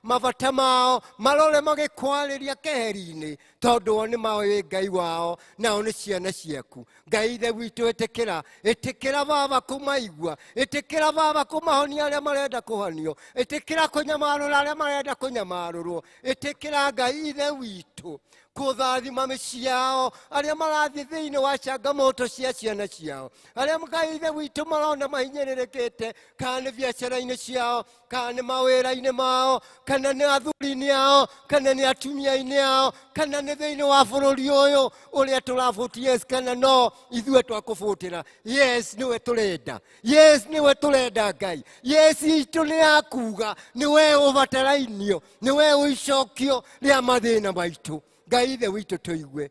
mabata mao, marore magĩkwarĩria keheri-inĩ, tondũ o nĩ maũĩ Ngai wao, nao nĩ ciana ciaku. Ngai Ithe witũ, ĩtĩkĩra, ĩtĩkĩra Baba kũmaigua, ĩtĩkĩra Baba kũmahonia arĩa marenda kũhonio, ĩtĩkĩra kũnyamarũra arĩa marenda kũnyamarũrwo, ĩtĩkĩra Ngai Ithe witũ kũthathima mĩciĩ yao, arĩa marathiĩ thĩinĩ wa changamoto cia ciana ciao, arĩa Ngai Ithe witũ marona mahinyĩrĩrĩkĩte, kana nĩ biacara-inĩ ciao, kana nĩ mawĩra-inĩ mao, kana nĩ athuri-inĩ ao, kana nĩ atumia-inĩ ao, kana nĩ thĩinĩ wa bũrũri ũyũ ũrĩa tũrabũti yes kana no, ithuĩ twakũbũtĩra. Yes, nĩwe tũrenda. Yes, nĩwe tũrenda Ngai. Yes, itũ nĩ yakuga, nĩwe ũbatarainio, nĩwe ũicokio rĩa mathĩna maitũ. Ngai Ithe witũ tũigue,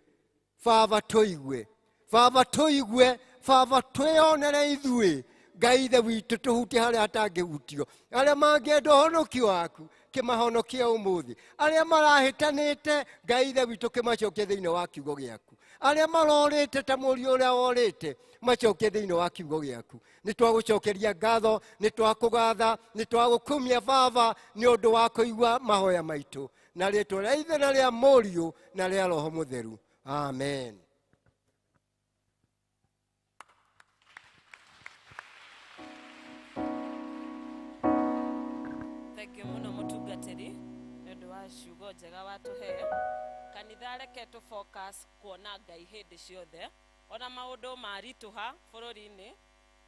Baba tũigue, Baba tũigue, Baba twĩonere ithuĩ. Ngai Ithe witũ tũhutie harĩa hatangĩhutio, arĩa mangĩenda ũhonokio waku, Kĩmahonokie ũmũthĩ. Arĩa marahĩtanĩte Ngai Ithe witũ kĩmacokie thĩinĩ wa kiugo gĩaku. Arĩa marorĩte ta mũriũ ũrĩa worĩte macokie thĩinĩ wa kiugo gĩaku. Nĩ twagũcokeria ngatho, nĩ twakũgatha, nĩ twagũkumia Baba nĩ ũndũ wa kũigua mahoya maitũ. Na rĩtwa rĩa Ithe na rĩa Mũriũ na rĩa Roho Mũtheru. Amen. Thank you muno mutungatiri nĩ ũndũ wa ciugo njega watũhe. Kanitha reke tũ focus kuona Ngai hĩndĩ ciothe, ona maũndũ maritũha bũrũri-inĩ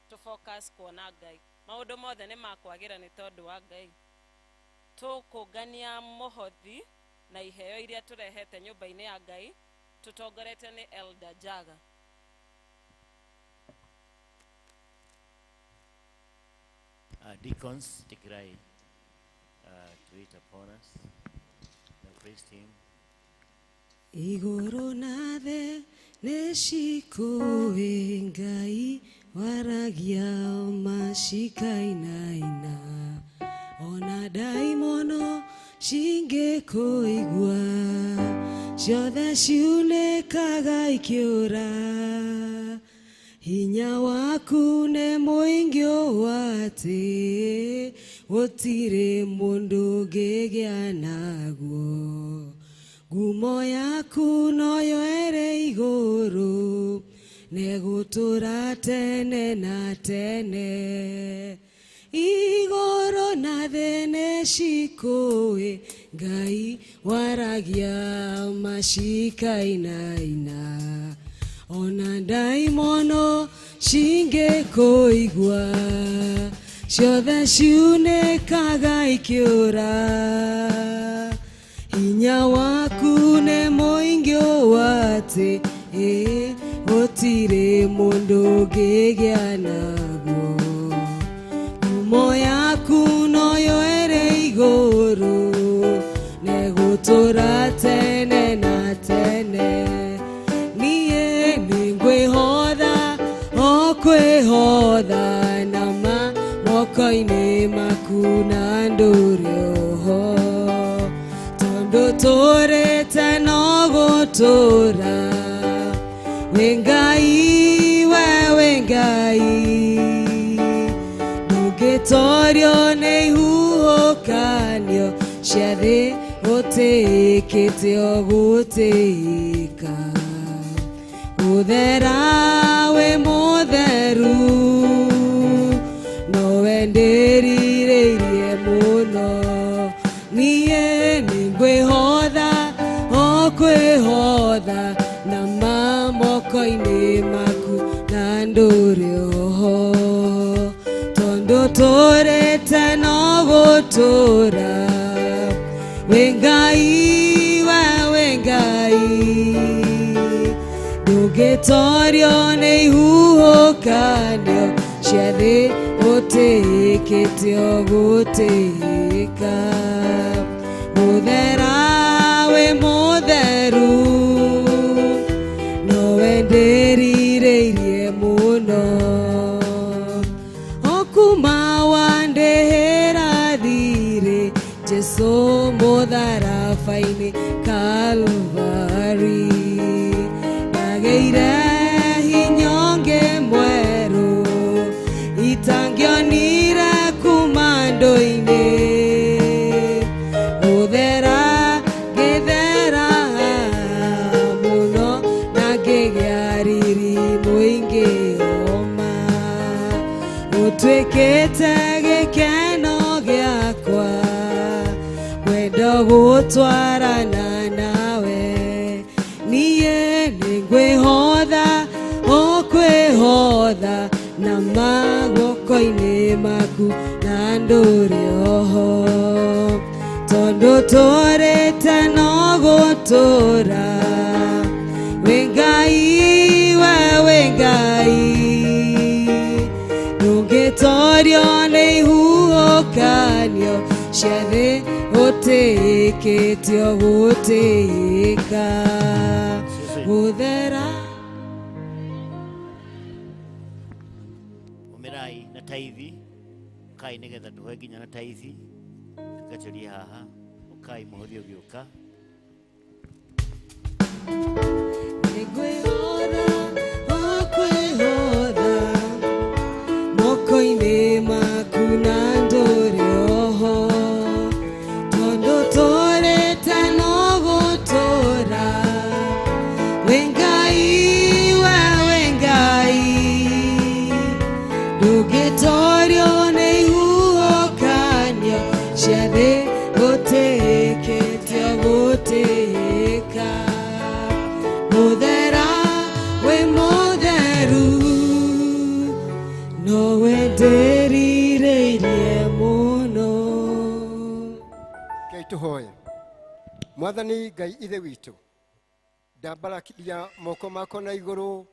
tũ focus kuona Ngai. Maũndũ mothe nĩ makwagĩra nĩ tondũ wa Ngai. Tũkũngania mũhothi na iheo iria tũrehete nyũmba-inĩ ya Ngai tũtongoretio nĩ Elder Jaga. Deacons, take right to it upon us. The praise team. Igũrũ na thĩ nĩ cikũĩ Ngai waragia macikainaina, ona ndaimono cingĩkũigua ciothe ciunĩkaga ikĩũra. Hinya waku nĩ mũingĩ ũũ atĩ gũtirĩ mũndũ ũngĩgĩa naguo. Ngumo yaku noyo ĩrĩ igũrũ negũtũra tene na tene. Igũrũ na thĩ nĩ cikũĩ Ngai waragia macikainaina, ona ndaimono cingĩkũigua ciothe ciunĩkaga ikĩũra. Hinya waku nĩ mũingĩ ũũ atĩ gũtirĩ mũndũ ũngĩgĩa naguo. Ngumo yaku noyo ĩrĩ igũrũ negũtũra tene na tene. Niĩ nĩngwĩhotha o kwĩhotha na moko-inĩ maku na ndũrĩ oho, tondũ tũrĩte no gũtũra. Wĩ Ngai, we wĩ Ngai, ndũngĩtorio nĩ ihuhũkanio cia thĩ ũtĩĩkĩte o gũtĩĩka. Gũthera wĩ mũtheru nowe ndĩrirĩirie mũno. Niĩ nĩngwĩhotha o kwĩhotha na moko-inĩ maku na ndũrĩ oho, tondũ tũrĩte no gũtũra. Wĩ Ngai, we wĩ Ngai, ndũngĩtorio nĩ ihuhũkanio cia thĩ ũtĩĩkĩte o gũtĩĩka. Gũthera wĩ mũtheru nowe ndĩrirĩirie mũno. O kuma wandĩhĩra thirĩ Jesũ mũtharaba-inĩ Kalvari, ndagĩire hinya ũngĩ mwerũ itangĩonire kuma ndũ-inĩ. Gũthera ngĩthera mũno na ngĩgĩa riri mũingĩ oma, ũtuĩkĩte gĩkeno gĩakwa wendo gũtwarana nawe. Niĩ nĩngwĩhotha o kwĩhotha na maguoko-inĩ maku na ndũrĩ oho, tondũ tũrĩte no gũtũra. Wĩ Ngai, we wĩ Ngai, ndũngĩtorio nĩ ihuhũkanio cia thĩ ũtĩĩkĩte o gũtĩĩka. Gũthera Umirai na taithi kai nĩgetha tũhe nginya na taithi. Mũtungatĩri haha ũkai mũhothi ũgĩũka. Nĩngwĩhotha, o kwĩhotha, moko-inĩ maku na ndũrĩ oho, tondũ tũrĩte no gũtũũra. Wĩ Ngai, we wĩ Ngai, ndũngĩtorio nĩ ihuhũkanio cia thĩ, gũtĩĩkĩtio gũtĩĩka. Mũthera wĩ mũtheru, nowe ndĩrirĩirie mũno. Ngai tũhoye. Mwathani Ngai ithe witũ, ndambarakia moko makwa na igũrũ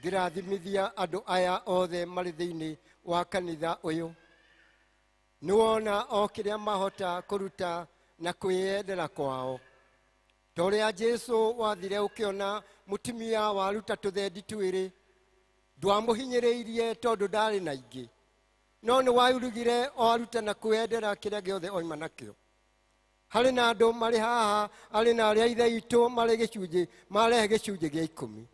ngĩrathimithia andũ aya othe marĩ thĩinĩ wa kanitha ũyũ. Nĩwona o kĩrĩa mahota kũruta na kwĩyendera kwao. Ta ũrĩa Jesũ wathire ũkĩona mũtumia waruta tũthendi twĩrĩ, ndwamũhinyĩrĩirie tondũ ndarĩ na ingĩ, no nĩ warugire o aruta na kwĩyendera kĩrĩa gĩothe oima nakĩo. Harĩ na andũ marĩ haha, harĩ na arĩa ithe itũ marĩ gĩcunjĩ, marehe gĩcunjĩ gĩa 10.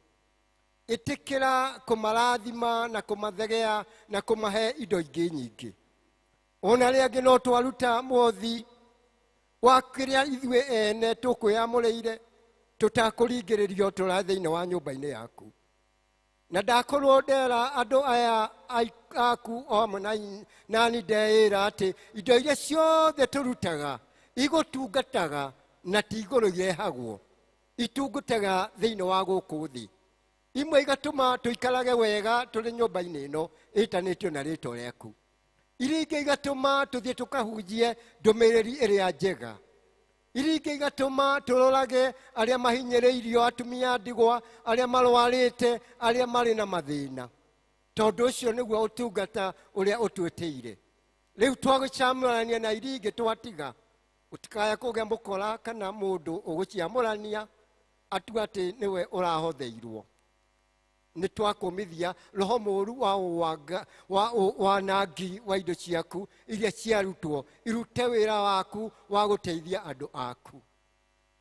Ĩtĩkĩra kũmarathima na kũmathegea na kũmahe indo ingĩ nyingĩ. Ona arĩa angĩ no twaruta mwothi wa kĩrĩa ithuĩ ene tũkwĩyamũrĩire, tũtakũringĩrĩrio tũra thĩinĩ wa nyũmba-inĩ yaku. Na ndakorwo ndera andũ aya aku o hamwe nani ndeĩra atĩ indo iria ciothe tũrutaga igũtungataga na ti igũrũ irehagwo, itungataga thĩinĩ wa gũkũ thĩ. Imwe igatũma tũikarage wega tũrĩ nyũmba-inĩ ĩno ĩtanĩtio na rĩtwa rĩaku. Iria ingĩ igatũma tũthiĩ tũkahunjie ndũmĩrĩri ĩrĩa njega. Iria ingĩ igatũma tũrorage arĩa mahinyĩrĩirio, atumia ndigwa, arĩa marwarĩte, arĩa marĩ na mathĩna. Tondũ ũcio nĩguo ũtungata ũrĩa ũtwĩtĩire. Rĩu twagũcamũrania na iria ingĩ twatiga, ũtikaya kũgĩa mũkora kana mũndũ ũgũciamũrania atua atĩ nĩwe ũrahotheirwo. Nĩ twakũmithia roho mũũru wa wanangi wa indo ciaku iria ciarutwo, irute wĩra waku wa gũteithia andũ aku.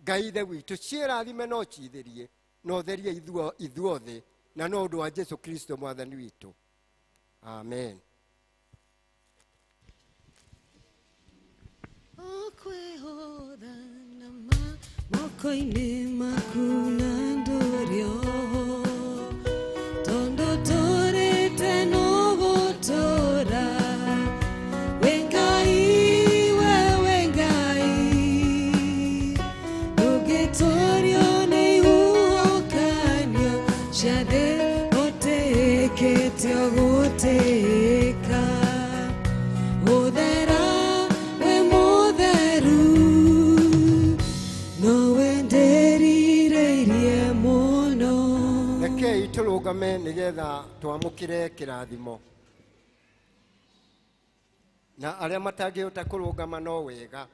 Ngai ithe witũ, ciĩrathime no ciithĩrie, na ũtherie ithuothe, na no ũndũ wa Jesũ Kristo mwathani witũ. Amen. Okwĩhotha na moko-inĩ maku na ndũrĩ oho, tondũ tũrĩte no gũtũũra. Wĩ Ngai, we wĩ Ngai, ndũngĩtorio nĩ ihuhũkanio cia thĩ, ũtĩĩkĩtio gũtĩĩka. Gũthera wĩ mũtheru, nowe ndĩrirĩirie mũno. Rekei tũrũgame nĩgetha twamũkĩre kĩrathimo. Na arĩa matangĩhota kũrũgama no wega,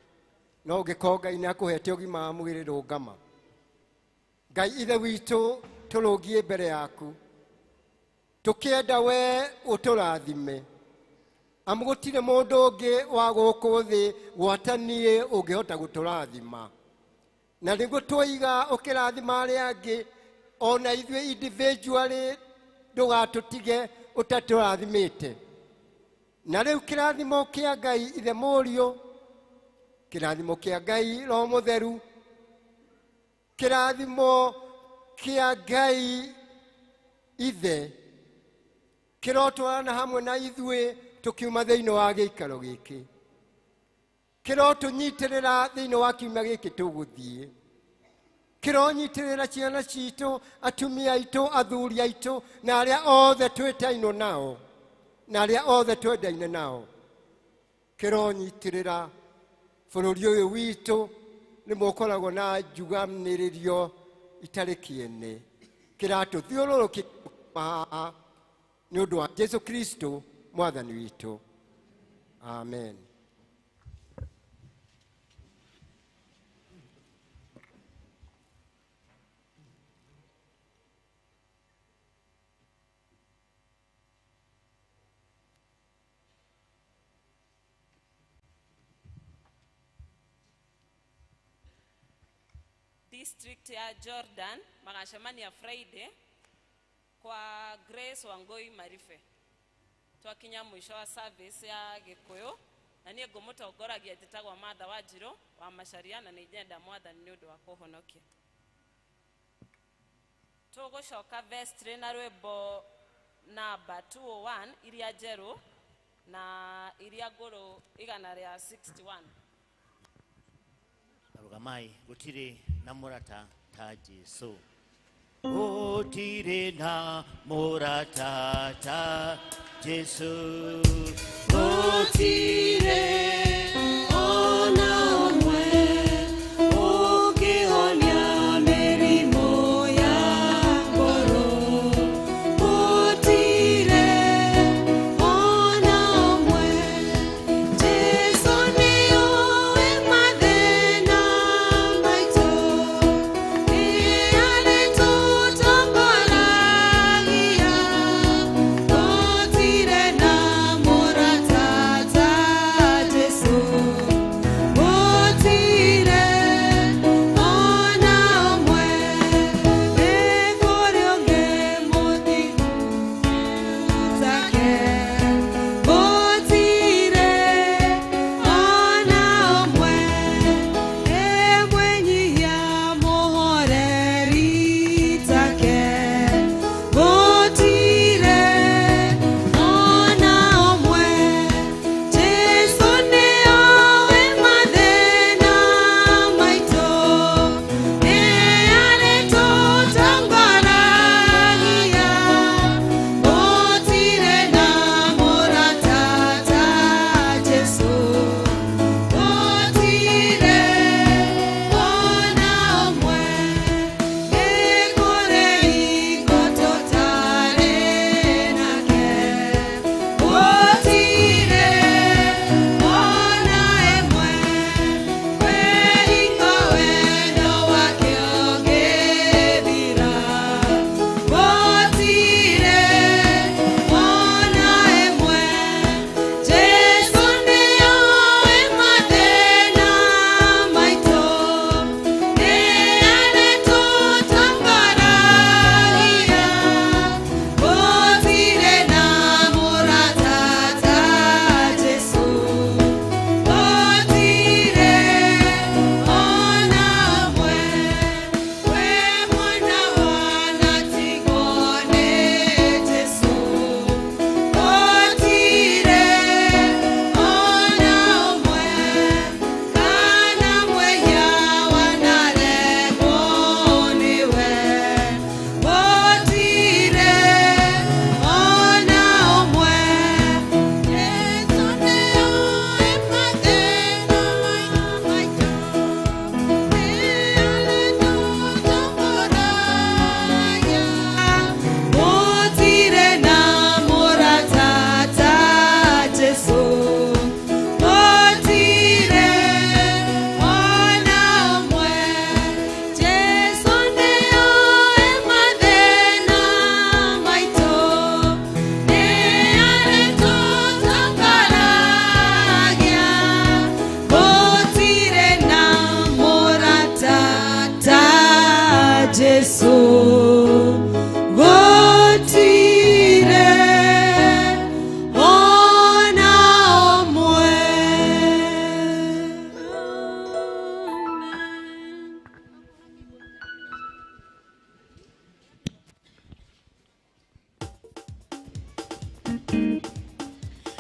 no ũngĩkorwo Ngai nĩakũhete ũgima wa mwĩrĩ rũgama. Ngai ithe witũ, tũrũngie mbere yaku, tũkĩenda we ũtũrathime. Amu gũtirĩ mũndũ ũngĩ wa gũkũ thĩ gwata niĩ ũngĩhota gũtũrathima. Na nĩguo twoiga ũkĩrathima arĩa angĩ, ona ithuĩ individually ndũgatũtige ũtatũrathimĩte. Na rĩu kĩrathimo kĩa Ngai ithe Mũriũ, kĩrathimo kĩa Ngai Roho Mũtheru, kĩrathimo kĩa Ngai ithe kĩrotwarana hamwe na ithuĩ tũkiuma thĩinĩ wa gĩikaro gĩkĩ, kĩrotũnyitĩrĩra thĩinĩ wa kiumia gĩkĩ tũgũthiĩ, kĩronyitĩrĩra ciana citũ, atumia aitũ, athuri aitũ, na arĩa othe twĩtainwo nao, na arĩa othe twendaine nao. Kĩronyitĩrĩra bũrũri ũyũ witũ, nĩmo ũkoragwo na njuganĩrĩrio itarĩ kĩene, kĩratũthiũrũrũkia haha nĩ ũndũ wa Jesũ Kristo mwathani witũ. Amen. District ya Jordan magacemania Friday kwa Grace Wangoi Marife. Twakinya mwisho wa service ya Gikuyu na niĩ ngũmũtongoragia njĩtagwo Martha Wanjirũ wa Macharia na nĩ nyenda Mwathani nĩ ũndũ wa kũhonokia. Tũgũcoka vestry na rwĩmbo namba 201 iria njerũ na iria ngũrũ 161. Rugamai, gũtirĩ na mũrata ta Jesũ. Gũtirĩ na mũrata ta Jesũ. Gũtirĩ ona ũmwe ũngĩhonia mĩrimũ ya ngoro. Gũtirĩ ona ũmwe, Jesũ nĩoĩ mathĩna maitũ, nĩarĩtũtongoragia. Gũtirĩ na mũrata ta Jesũ. Gũtirĩ ona ũmwe, nĩ kũrĩ ũngĩ mũthingu take. Gũtirĩ ona ũmwe, ĩmwenyihia mũhoreri take. Gũtirĩ ona ũmwe, Jesũ nĩoĩ mathĩna maitũ, nĩarĩtũtongoragia. Gũtirĩ na mũrata ta Jesũ. Gũtirĩ ona ũmwe, nĩ kũrĩ hingo tũtarĩ nake. Gũtirĩ ona ĩmwe, kwĩ hingo wendo wake ũngĩthira. Gũtirĩ ona ĩmwe, Jesũ nĩoĩ mathĩna maitũ, nĩarĩtũtongoragia. Gũtirĩ na mũrata ta Jesũ. Gũtirĩ ona ũmwe, we mwana wanatigwo nĩ Jesũ. Gũtirĩ ona ũmwe, kana mwehia wanaregwo nĩwe. Gũtirĩ ona ũmwe, Jesũ nĩoĩ mathĩna maitũ, nĩarĩtũtongoragia. Gũtirĩ na mũrata ta Jesũ. Gũtirĩ ona ũmwe, Jesũ nĩoĩ mathĩna maitũ, nĩarĩtũtongoragia. Gũtirĩ na mũrata ta Jesũ. Gũtirĩ ona ũmwe.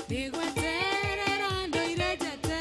Nĩgwete